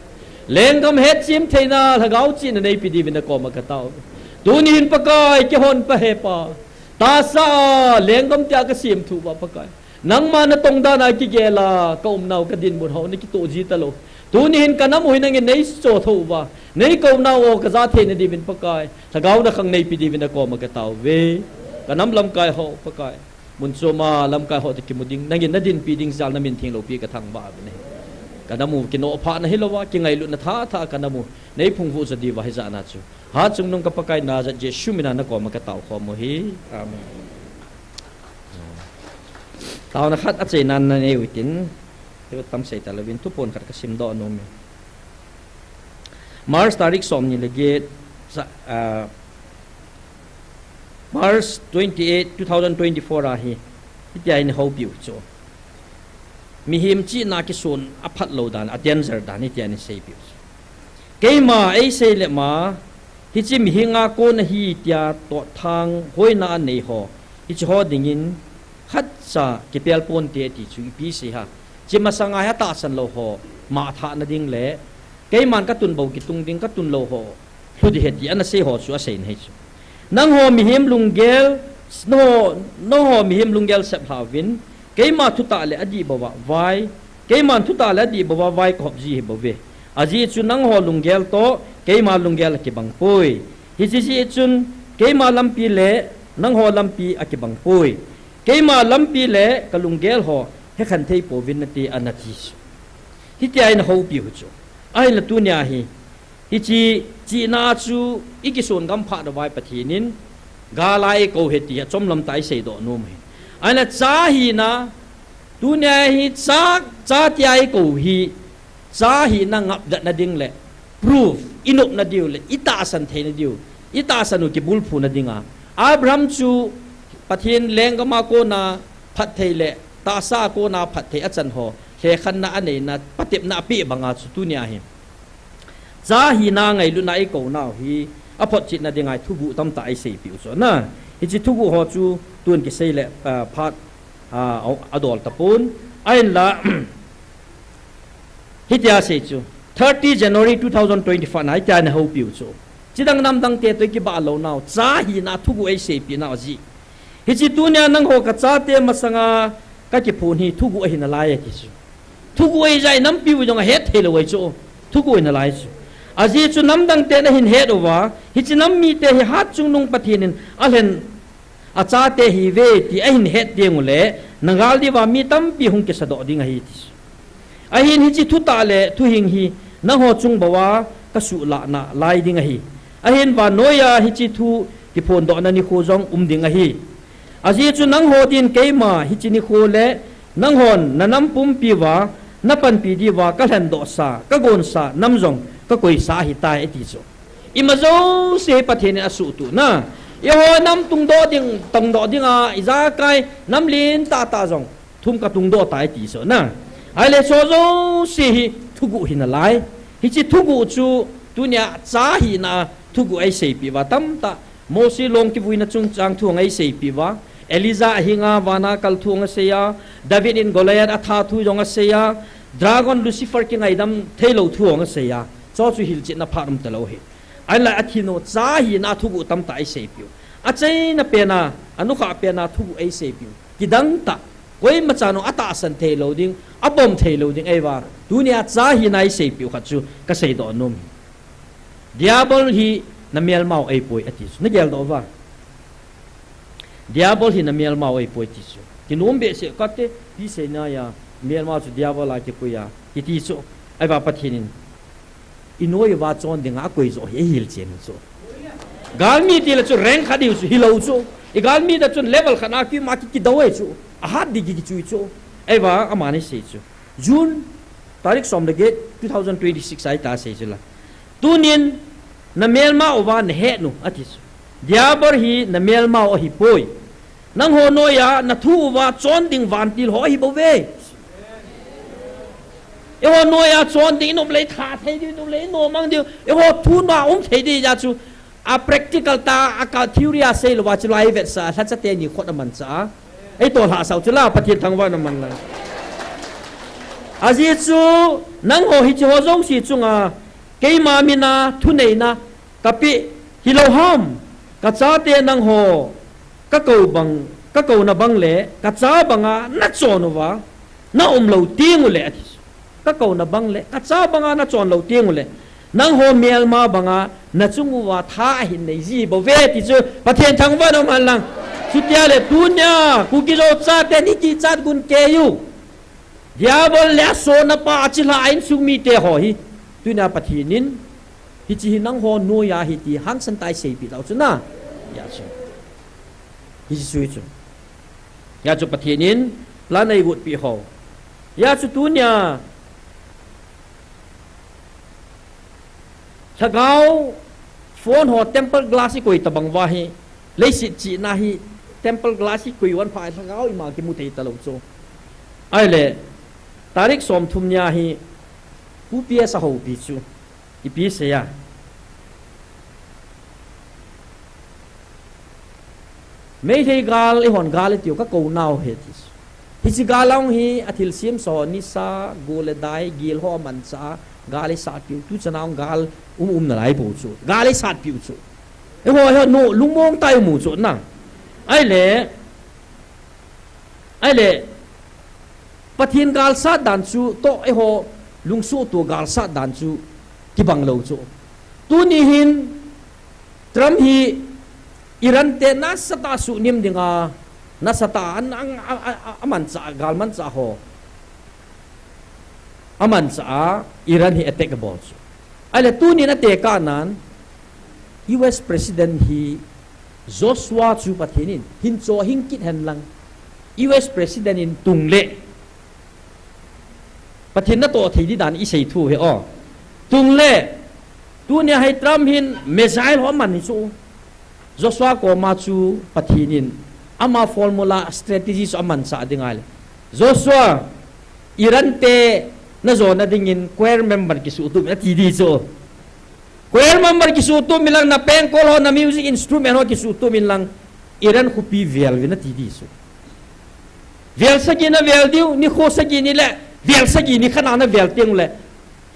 Lenggam hetchem theina lhagao chihna neipe diuvin nakoma katao uve. Tunin Pakai keihon pa hepa. Tahsa a lenggam tia kasem thu uva Pakai. Nangma natong dan a kigel a, kaum nau kadinmun ho, nakitoh ji talou. Tuni hin kanam u hi nangin neicho thou uva, neikou nau o kaja theina diuvin Pakai, lhagao nakhang neipe diuvin nakoma katao uve. Kanam lamkai ho Pakai, mun chom a lamkai ho toh kimu ding, nangin nadinpi ding jal namin thengloupi kathangvah uve. Kanam u kinoh phah na hilouva, kingailutna tha tha kanam u neiphung vuh jo diuva hijat na chu. Hatchungnung ka Pakai Nazareth Jesu mina nakoma katao khom u hi. Amen. Taona khat achaina nanei utin, hiu tam sei talouvin, thuphon khat kasim doh nom e. March tarik somni le get, sa-, ah, March twenty-eight, two thousand twenty-four a hi, hitia hin houpiu chu. Mihem chihna kisun aphat lou dan, a danger dan, hitia hin seipiu chu. Keima eisei le ma, hiche mihem a kon ahi tia totthang hoina anei ho, hiche ho dingin khatcha kipel ponte ti chu ipi sei ham. Hiche masanga hi atahsan lou ho, ma athah na ding le, keiman katun bou kitung ding, katun lou ho, lhu ding ahi ti ana sei ho chu asei na hi chu. Nangho mihem lunggel, nangho, nangho mihem lunggel sep lhauvin, keima thutah le adih bou a vai, keiman thutah le adih bou a vai kahop ji ahi bouve. Ajeh chu nangho lunggel toh, keima lunggel akibang poi. Hiche jeh chun, keima lampi le nangho lampi akibang poi. Keima lampi le kalunggel ho hekhen thei pouvin nate ana ti chu. Hitia hin ahoupiu chu. Ahinla tunia hi, hiche chihna chu ikisun gam phat a vai Pathen in, gal a eikou ahi ti hi achom lam tah a isei doh nom u ahi. Ahinla cha hina, Tunia hi cha, cha tia i kou hi, cha hina ngapdatna ding le, proof, i nopna diu le, i tahsan theina diu, i tahsan u kibulphu na dinga. Abraham chu Pathen lenggam a kona phatthei le, tahsa a kona phatthei a chan ho, lhekhanna a neina, patepna a pe banga chu tunia hi. Cha hina ngailutna i kou nau hi, a photchetna dinga i thuguh tamtah i seipeh u chu na. Hiche thuguh ho chu tun kisei le, ah, phat, ah, a dol tapon. Ahinla, hitia sei chu. Thirty January two thousand twenty-five na, hitia na houpiu chu. Chidang namdang te toh i kibah lou nau. Cha hina thuguh i seipeh nau ji. Hiche tunia nangho ka chate masanga ka kiphon hi thuguh ahi nalai ati chu. Thuguh ahi jeh in nampi u jong ahet thei lou ahi chu. Thuguh ahi nalai chu. Ajeh chu namdang te na hin het uva, hiche nam mite hi Hatchungnung Pathen in alhen a chate ahiuve ti ahin het teng ule, na gal diuva mi tampi hung kisadoh ding ahi ti chu. Ahin hiche thutah le thuhing hi nangho chung bou a ka suhlahna lai ding ahi. Ahin vannoiya hiche thu kiphondohna nikho jong um ding ahi. Ajeh chu nangho din keima hiche nikho le nanghon na nam pumpi uva, na panpi diuva ka lhendohsa, ka gonsa nam jong ka koisa ahitai ati chu. Ima jouse hi Pathen in asuhtuh na. Eiho nam tungdoh ding, tungdoh dinga, ijakai nam lentah tah jong thum ka tungdoh tai ti chu na. Ahile chu jouse hi thuguh hi nalai. Hiche thuguh chu tunia cha hina thuguh i seipeh uva tamtah. Mosi long kivuina chungchang thu jong i seipeh uva. Elijah ahinga vana kal thu jong asei a. David in Goliath atha thu jong asei a. Dragon Lucifer kingaidam theilou thu jong asei a. Chu chu hilchetna phat um talou hi. Ahinla athinu cha hina thuguh tamtah i seipeh u. Achaina pena, anukhah pena thuguh i seipeh u. Kidang tah, koima chan u atahsan thei lou ding, abom thei lou ding ahi uva. Tunia cha hina i seipeh u khat chu ka seidoh nom hi. Diabol hi na melmau ahi poi ati chu. Na geldoh uva. Diabol hi na melmau ahi poi ti chu. Kinom behseh kate, pi seina a, melmau chu Diabol a kikoi a, kiti chu. Ahi uva Pathen in i noi uva chon dinga akoi joh hi ahilchen chu. Galmi tile chu rank khat diu chu hilou chu. I galmi ta chun level khat a keima ki, kidou ahi chu. Ahat di ki, kichui chu. Ahi uva, aman asei chu. June, tarik som le get, two thousand twenty-six a hitia asei chu la. Tunin, na melmau uva na het u, ati chu. Diabol hi na melmau ahi poi. Nangho noiya na thu uva chon ding vantil ho ahi bouve. Eiho noiya chon ding i nop le i tha thei diu, i nop le i nomang diu. Eiho thu na um thei ding jeh chu a practical tah a ka theory a sei louva chu lai vetsah, lhacha teni khut amanchah a. Ei toh lhasau chu la, Pathen thangvah in aman lang. Ajeh chu nangho hiche ho jouse chunga keima mina thuneina ka pe hilou ham, ka chate nangho, ka kou bang, ka kouna bang le, ka cha banga na chon uva, na um lou teng ule, ati chu. Ka kouna bang le, ka cha banga na chon lou teng ule, nangho melma banga na chung uva tha ahin nei ji bouve, ti chu Pathen thangvah in aman lang. Chutia le tunia, Kuki Zo chate ni kichat gun kei u. Diabol le asona pa achilha a insung mite ho hi. Tunia Pathen in, hiche hi nangho noiya ahi ti hangsan tah a i seipeh tau chu na. Hijeh a chu. Hiche chu hi chu. Hijeh a chu Pathen in plan a eihutpeh ho. Hijeh a chu tunia. Lhagao phone ho tempered glass i koi tabang uva hi. Leiset chihna hi tempered glass i koi uva pha lhagao ima kimu thei talou chu. Ahile, tarik somthum nia hi, Pu P S a houpi chu. Ipi asei a. Meitei gal, eihon gal itiu ka kou nau ahi ti. Hiche gal a hung hi athilsem so nisa, go le dai, gel ho amanchah a, gal isat piu, tuchan a hung gal um um nalai bou chu. Gal isat piu chu. Eiho, eiho, nu, lungmong tah a i um u chu na. Ahile, Ahile, Pathen galsat dan chu, toh eiho lungsuhtu galsat dan chu, kibang lou chu. Tuni hin, Trump hi Iran te nasatah a suhnem dinga, nasatah a, a, a, a, a manchah, gal manchah ho. Amanchah a, Iran hi attack abol chu. Ahile tunin atekah nan, U S President hi Joshua chu Pathen in, hin cho hing kit hen lang, U S President in tung le, Pathen natoh thei di dan isei thu hi o. Tung le, tunia hi Trump hin missile ho aman hi chu. Joshua koma chu Pathen in ama formula strategy chu amanchah ding ahile, Joshua, Iran te najona dingin choir member kisuhtup in ati di chu. Choir member kisuhtup in lang, na pengkol ho, na music instrument ho kisuhtup in lang, Iran khopi vel uvin ati di chu. Vel sagi na vel diu, nikho sagi ni le, vel sagi ni khat na na vel teng le,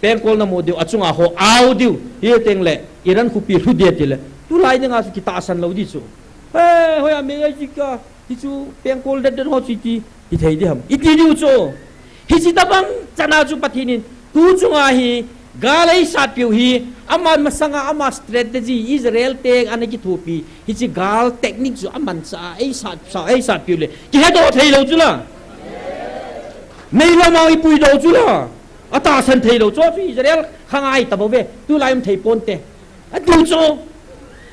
pengkol na mu diu, achunga ho au diu, hiteng le, Iran khopi lhu ding ti le, tulai dinga chu kitahsan lou di chu. He, hoiya mei ai ji ka, hichu pengkol det det ho chu iti, hithei di ham. Iti diu chu. Hiche tabang chana chu Pathen in, tu chunga hi, gal eisatpiu hi, ama masanga, ama strategy, Israel te ana kithopi, hiche gal technique chu amanchah a, eisat, sa, eisatpiu le, kihedoh thei lou chu la. Meilama ipuidoh chu la. Atahsan thei lou chu, chu Israel khang ai tabou ve, tulai um thei ponte. Atiu chu.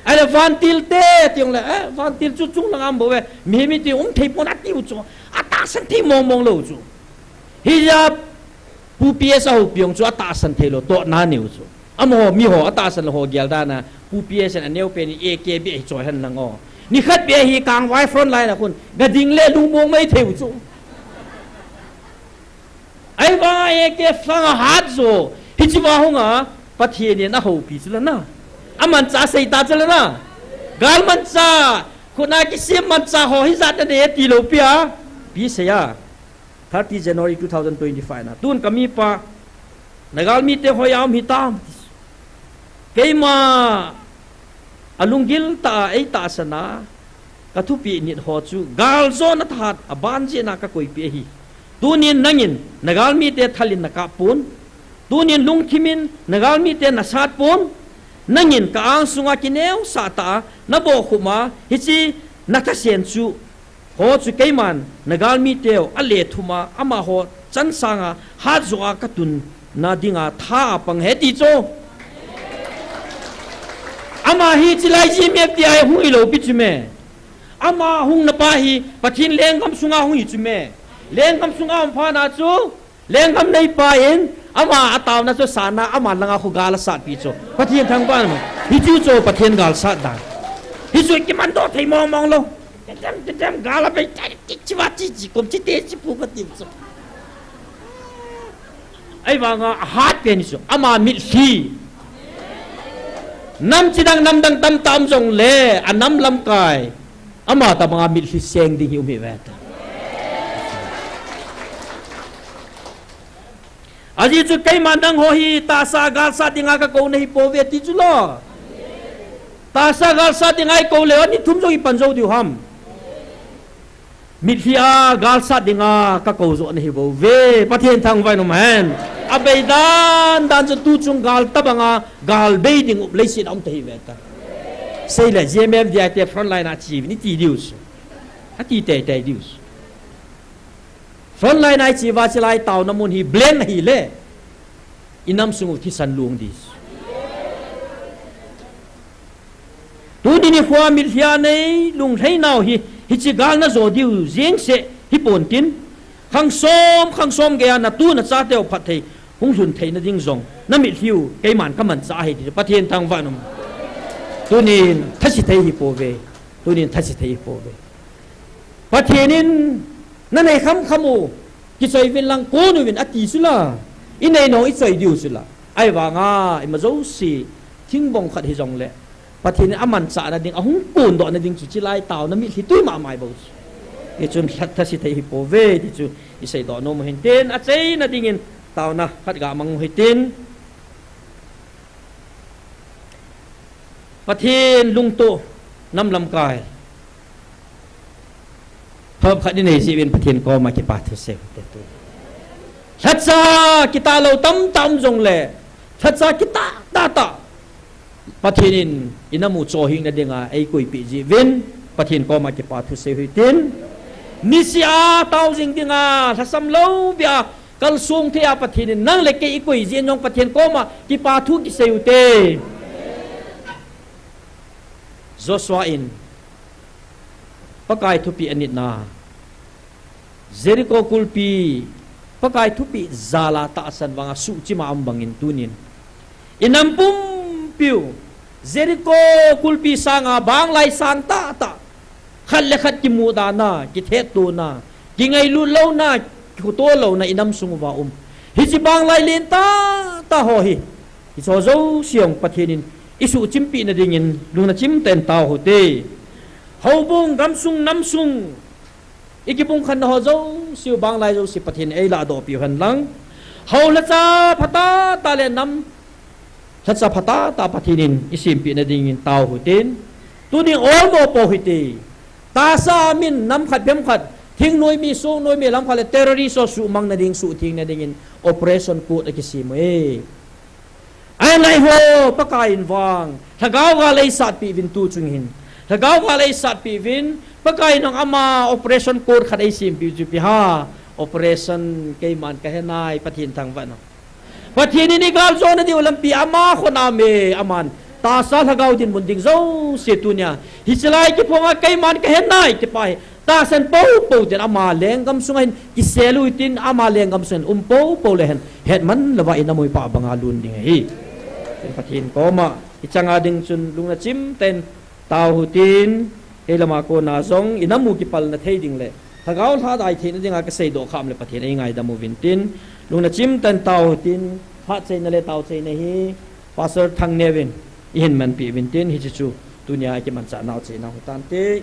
Ahile vantil te, tiong le, eh, vantil chu chung langa um bou ve, mihem iti um thei pon atiu chu. Atahsan thei mong mong lou chu. Hijeh a Pu P S a houpi jong chu atahsan thei lou, tohna neu chu. Amaho, miho, atahsan lou ho gel dan a, Pu P S in aneo pen in A K beh hi choi hen lang o. Nikhat beh hi Kangvai front line a khun, ga ding le lungmong mai thei u chu. Ahivang A K front a hat jo, hiche va hung a, Pathen in ahoupi chu la na. Amanchah sei ta chu la na. Gal manchah, khut a kisem manchah ho, hijat na de ti lou pi a, pi sei a. Thirty January two thousand twenty-five na. Tun ka mipa, na galmite hoiya um hitam. Keima, alunggil tah a eitahsan a, ka thupeh nit ho chu, galjona thahat a ban jeh in a ka koipeh ahi. Tunin nangin, na galmite thal in na kap pon. Tunin lungthim in, na galmite na sat pon. Nangin ka angsunga kineosah tah a, na bohkhup a, hiche na thasem chu, ho chu keiman, na galmiteu, alethum a, amaho, chansanga, hat jo a ka tunna dinga, tha a pang ahi ti chu. Ama hi chilai G M F T I hung hilou pi chu me. Ama hung na pa hi, Pathen lenggam sunga hung hi chu me. Lenggam sunga um phat na chu, lenggam neipa in, ama ataona chu sana, ama langa khu gal asatpi chu. Pathen thangvah in um hen. Hichu chu Pathen gal sat dan. Hichu kimandoh thei mong mong lou. Tetem, tetem, gal abei, te, te, chiva, chi, chi, kom, chi, te, chi, pu, ka ti chu. Ahivanga ahat pen chu, ama mitlhi. Nam chidang, nam dang tamtah um jongle, anam lamkai. Ama tabanga mitlhi seng ding hi um hi ve ta. Ajeh chu keima nangho hi tahsa galsat dinga ka kou nahi pouve ti chu lo. Tahsa galsat dinga i kou leu, ni thum jong i pan jou diu ham. Mitlhi a galsat dinga ka kou jo nahi bouve. Pathen thangvah in um hen. Abei dan dan chu tu chung gal tabanga gal bei ding um leiset a um ta hi ve ta. Seile G M F D I te front line a chi ni ti diu chu. Ati tei tei diu chu. Front line a i chi uva chilai taona mun hi blank ahile, i nam sung u thisan lung di. Tuni nikho a mitlhi a nei lunglhai nau hi, hiche gal na jo diu jeng seh hi pon tin, khang som, khang som gei a na tu na cha teu phatthei hung lhun theina ding jong, na mitlhi u keiman ka manchah ahi ti, Pathen thangvah in um. Tunin thase thei hi pouve, tunin thase thei hi pouve. Pathen in, na nei kham kham u, kichoi uvin lang kon uvin ati chu la, i nei nau i choi diu chu la. Ahivanga, ima jouse, thingbong khat hi jongle, Pathen in amanchah na ding, ahung kondoh na ding chu chilai taona mitlhi tui mama i bou chu. Hichun lhat thase thei hi pouve, ti chu i seidoh nom u hin tin, achaina dingin taona khat ga mang u hitin. Pathen lungtoh nam lamkai. Thopkhat i nei jeh uvin Pathen koma kipa thu sei u hite tu. Lhacha kitah lou tamtah um jongle, lhacha kitah tah tah Pathen in i nam u chohing na dinga ei koipeh jeh uvin Pathen koma kipa thu sei u hitin. Niseh a tao jing dinga lhasam lou beh a kalsong thei a Pathen in nang le kei i koi jeh in jong Pathen koma kipa thu kisei u hite. Joshua in Pakai thupeh anitna, Jericho kulpi Pakai thupeh jal a tahsan vang a suhchim a um bangin tunin, i nam pumpiu Jericho kulpi sanga banglai sang tahtah, khat le khat kimudan a, kithetton a, kingailut louna, kikhoto louna i nam sung uva um, hiche banglai len tahtah ho hi, hiche ho jouse jong Pathen in i suhchimpeh na dingin lungna chimtah in tao hite. Houbung, gamsung, namsung, i kibungkhenna ho jouse u, banglai jouse Pathen in eilahdohpeh u hen lang, hou lhacha phatah tah le nam lhacha phatah tah Pathen in i sempeh na dingin tao hite. Tunin olmo pou hite. Tahsa a min nam khat, pem khat, thingnoimi, songnoimi, lam khat le terrorist ho suhmang na ding, suhtheng na dingin Operation Code akisem uve. Ahinla eiho Pakai in vang lhagao gal eisatpeh uvin, tu chung hin lhagao gal eisatpeh uvin, Pakai in jong ama Operation Code khat eisempeh u chu ipi ham? Operation Keiman Kahenai, Pathen thangvah in. Pathen in i galjona diu lampi ama khonam e, aman tahsa lhagao dinmun ding jouse tunia hiche lai kiphonga Keiman Kahenai ti pa hi tahsan poupou tin ama lenggam sunga hin kisel u hitin, ama lenggam sunga hin um poupou le hen, hetman louva i nam u i pa banga lhun ding ahi. Tin, Pathen koma i changa ding chun lungna chimtah in tao hite. Kei lama kona jong i nam u kipalna thei ding le lhagao lhadai theina dinga kaseidoh kham le Pathen eingaidam uvin tin, lungna chimtah in tao hite. Phat cheina le tao cheina hi Pastor Thangneo in eihin manpeh uvin tin, hiche chu tunia i kimanchah nau chena hitante.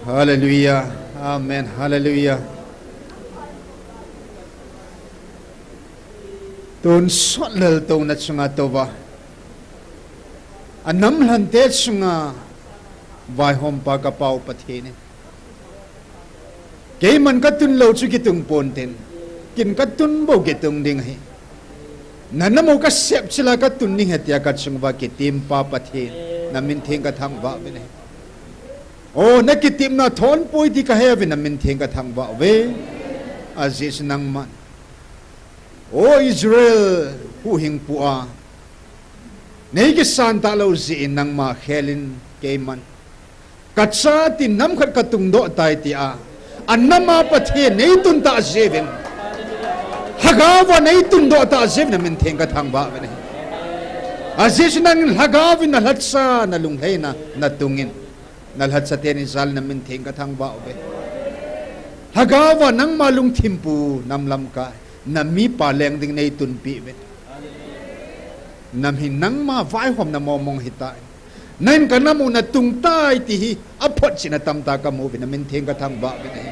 Hallelujah. Amen. Hallelujah. Tonsot lel tona chunga touva, anam lhante chunga vaihompa ka Pau Pathen in, keiman ka tun lou chu kitung ponte, kin ka tun bou kitung ding ahi. Na nam u ka sep chila ka tun ding ahi tia ka chunguva kitempa Pathen, na min theng ka thangvah uve. O, na kitemna thon poi ti ka he uve, na min theng ka thangvah uve. Ajeh chu nangman, O Israel huhhingpu a, nei kisan talou jeh in nangma khel in keiman, ka cha tin nam khat ka tungdoh tai tia, anam a Pathen nei tun tah jeh uvin, Lhagao va nei tungdoh tah jeh uvin na min theng ka thangvah uve. Ajeh chu nangin Lhagao vin na lhacha, na lunglhaina na tungin, na lhacha teni jal in na min theng ka thangvah uve. Lhagao va nangma lungthim pu nam lamkai, na mipa leng ding nei tunpi uve. Nam hi nangma vaihomna mongmong hitai. Nangin ka nam u na tung tai ti hi aphotchetna tamtah ka mu uve, na min theng ka thangvah uve.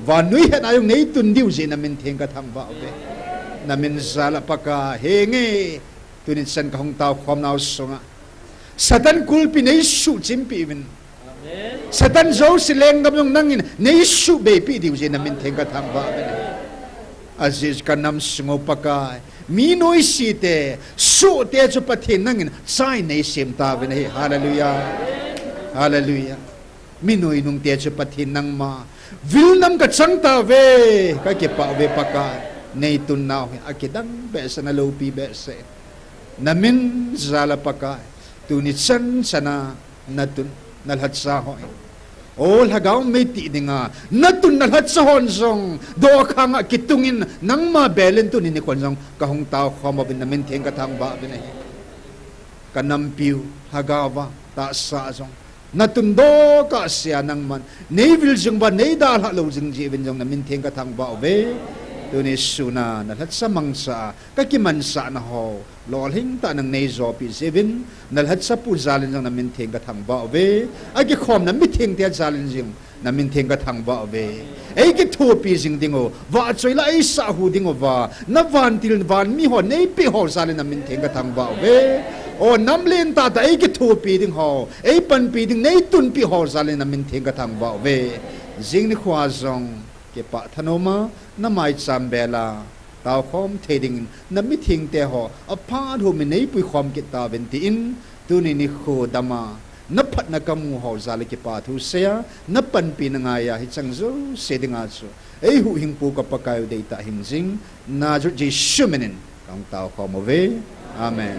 Vannoi hetna jong nei tun diu jeh in na min theng ka thangvah uve. Na min jal a Pakai, henge, tuni chan ka hung taokhom nau sunga Satan kulpi nei suhchimpi uvin, Satan jouse lenggam jong nangin nei suhbeipi diu jeh in na min theng ka thangvah uve. Ajeh chu ka nam sung u Pakai, mi noisete, sohte chu Pathen nangin chai nei sem tauve ahi. Hallelujah. Hallelujah. Mi noinungte chu Pathen nangma vil nam ka chang tauve, ka kipah uve Pakai. Nei tun nau hi akidang behseh, na loupi behseh. Na min jal a Pakai, tuni chan chana na tun, na lhacha ho in, O Lhagao mei ti dinga na tun na lhacha hon jong dokhanga kitungin nangma bel in tuni nikhon jong ka hung taokhom uvin, na min theng ka thangvah uve ahi. Ka nampiu Lhagao va tahsa jong na tundoh kahsea nangman nei vil jing uva nei dalhah lou jing jeh uvin jong na min theng ka thangvah uve. Tuni suna na lhacha mangcha a ka kimansahna ho lolhing tah nang nei jopi jeh uvin, na lhacha pu jal in jong na min theng ka thangvah uve. Akikhomna mithengte jal in jong na min theng ka thangvah uve. Ei kithopi jing ding u, vahchoi la ei sahhu ding uva na vantil vanmi ho nei peh ho jal in na min theng ka thangvah uve. O nam lentah tah ei kithopi ding ho, ei panpi ding nei tunpi ho jal in na min theng ka thangvah uve. Jing nikhoa jong kipah thanoma na maicham bela taokhom thei dingin na mithengte ho aphat hum in nei puikhom kit tauvin tin, tuni nikho dama na phatna ka mu ho jal a kipathu seiya, na panpina ngaiya hicheng jouse dinga chu ei huhhingpu ka Pakai u deitah hingjing Nazareth Jesu minin ka hung taokhom uve. Amen.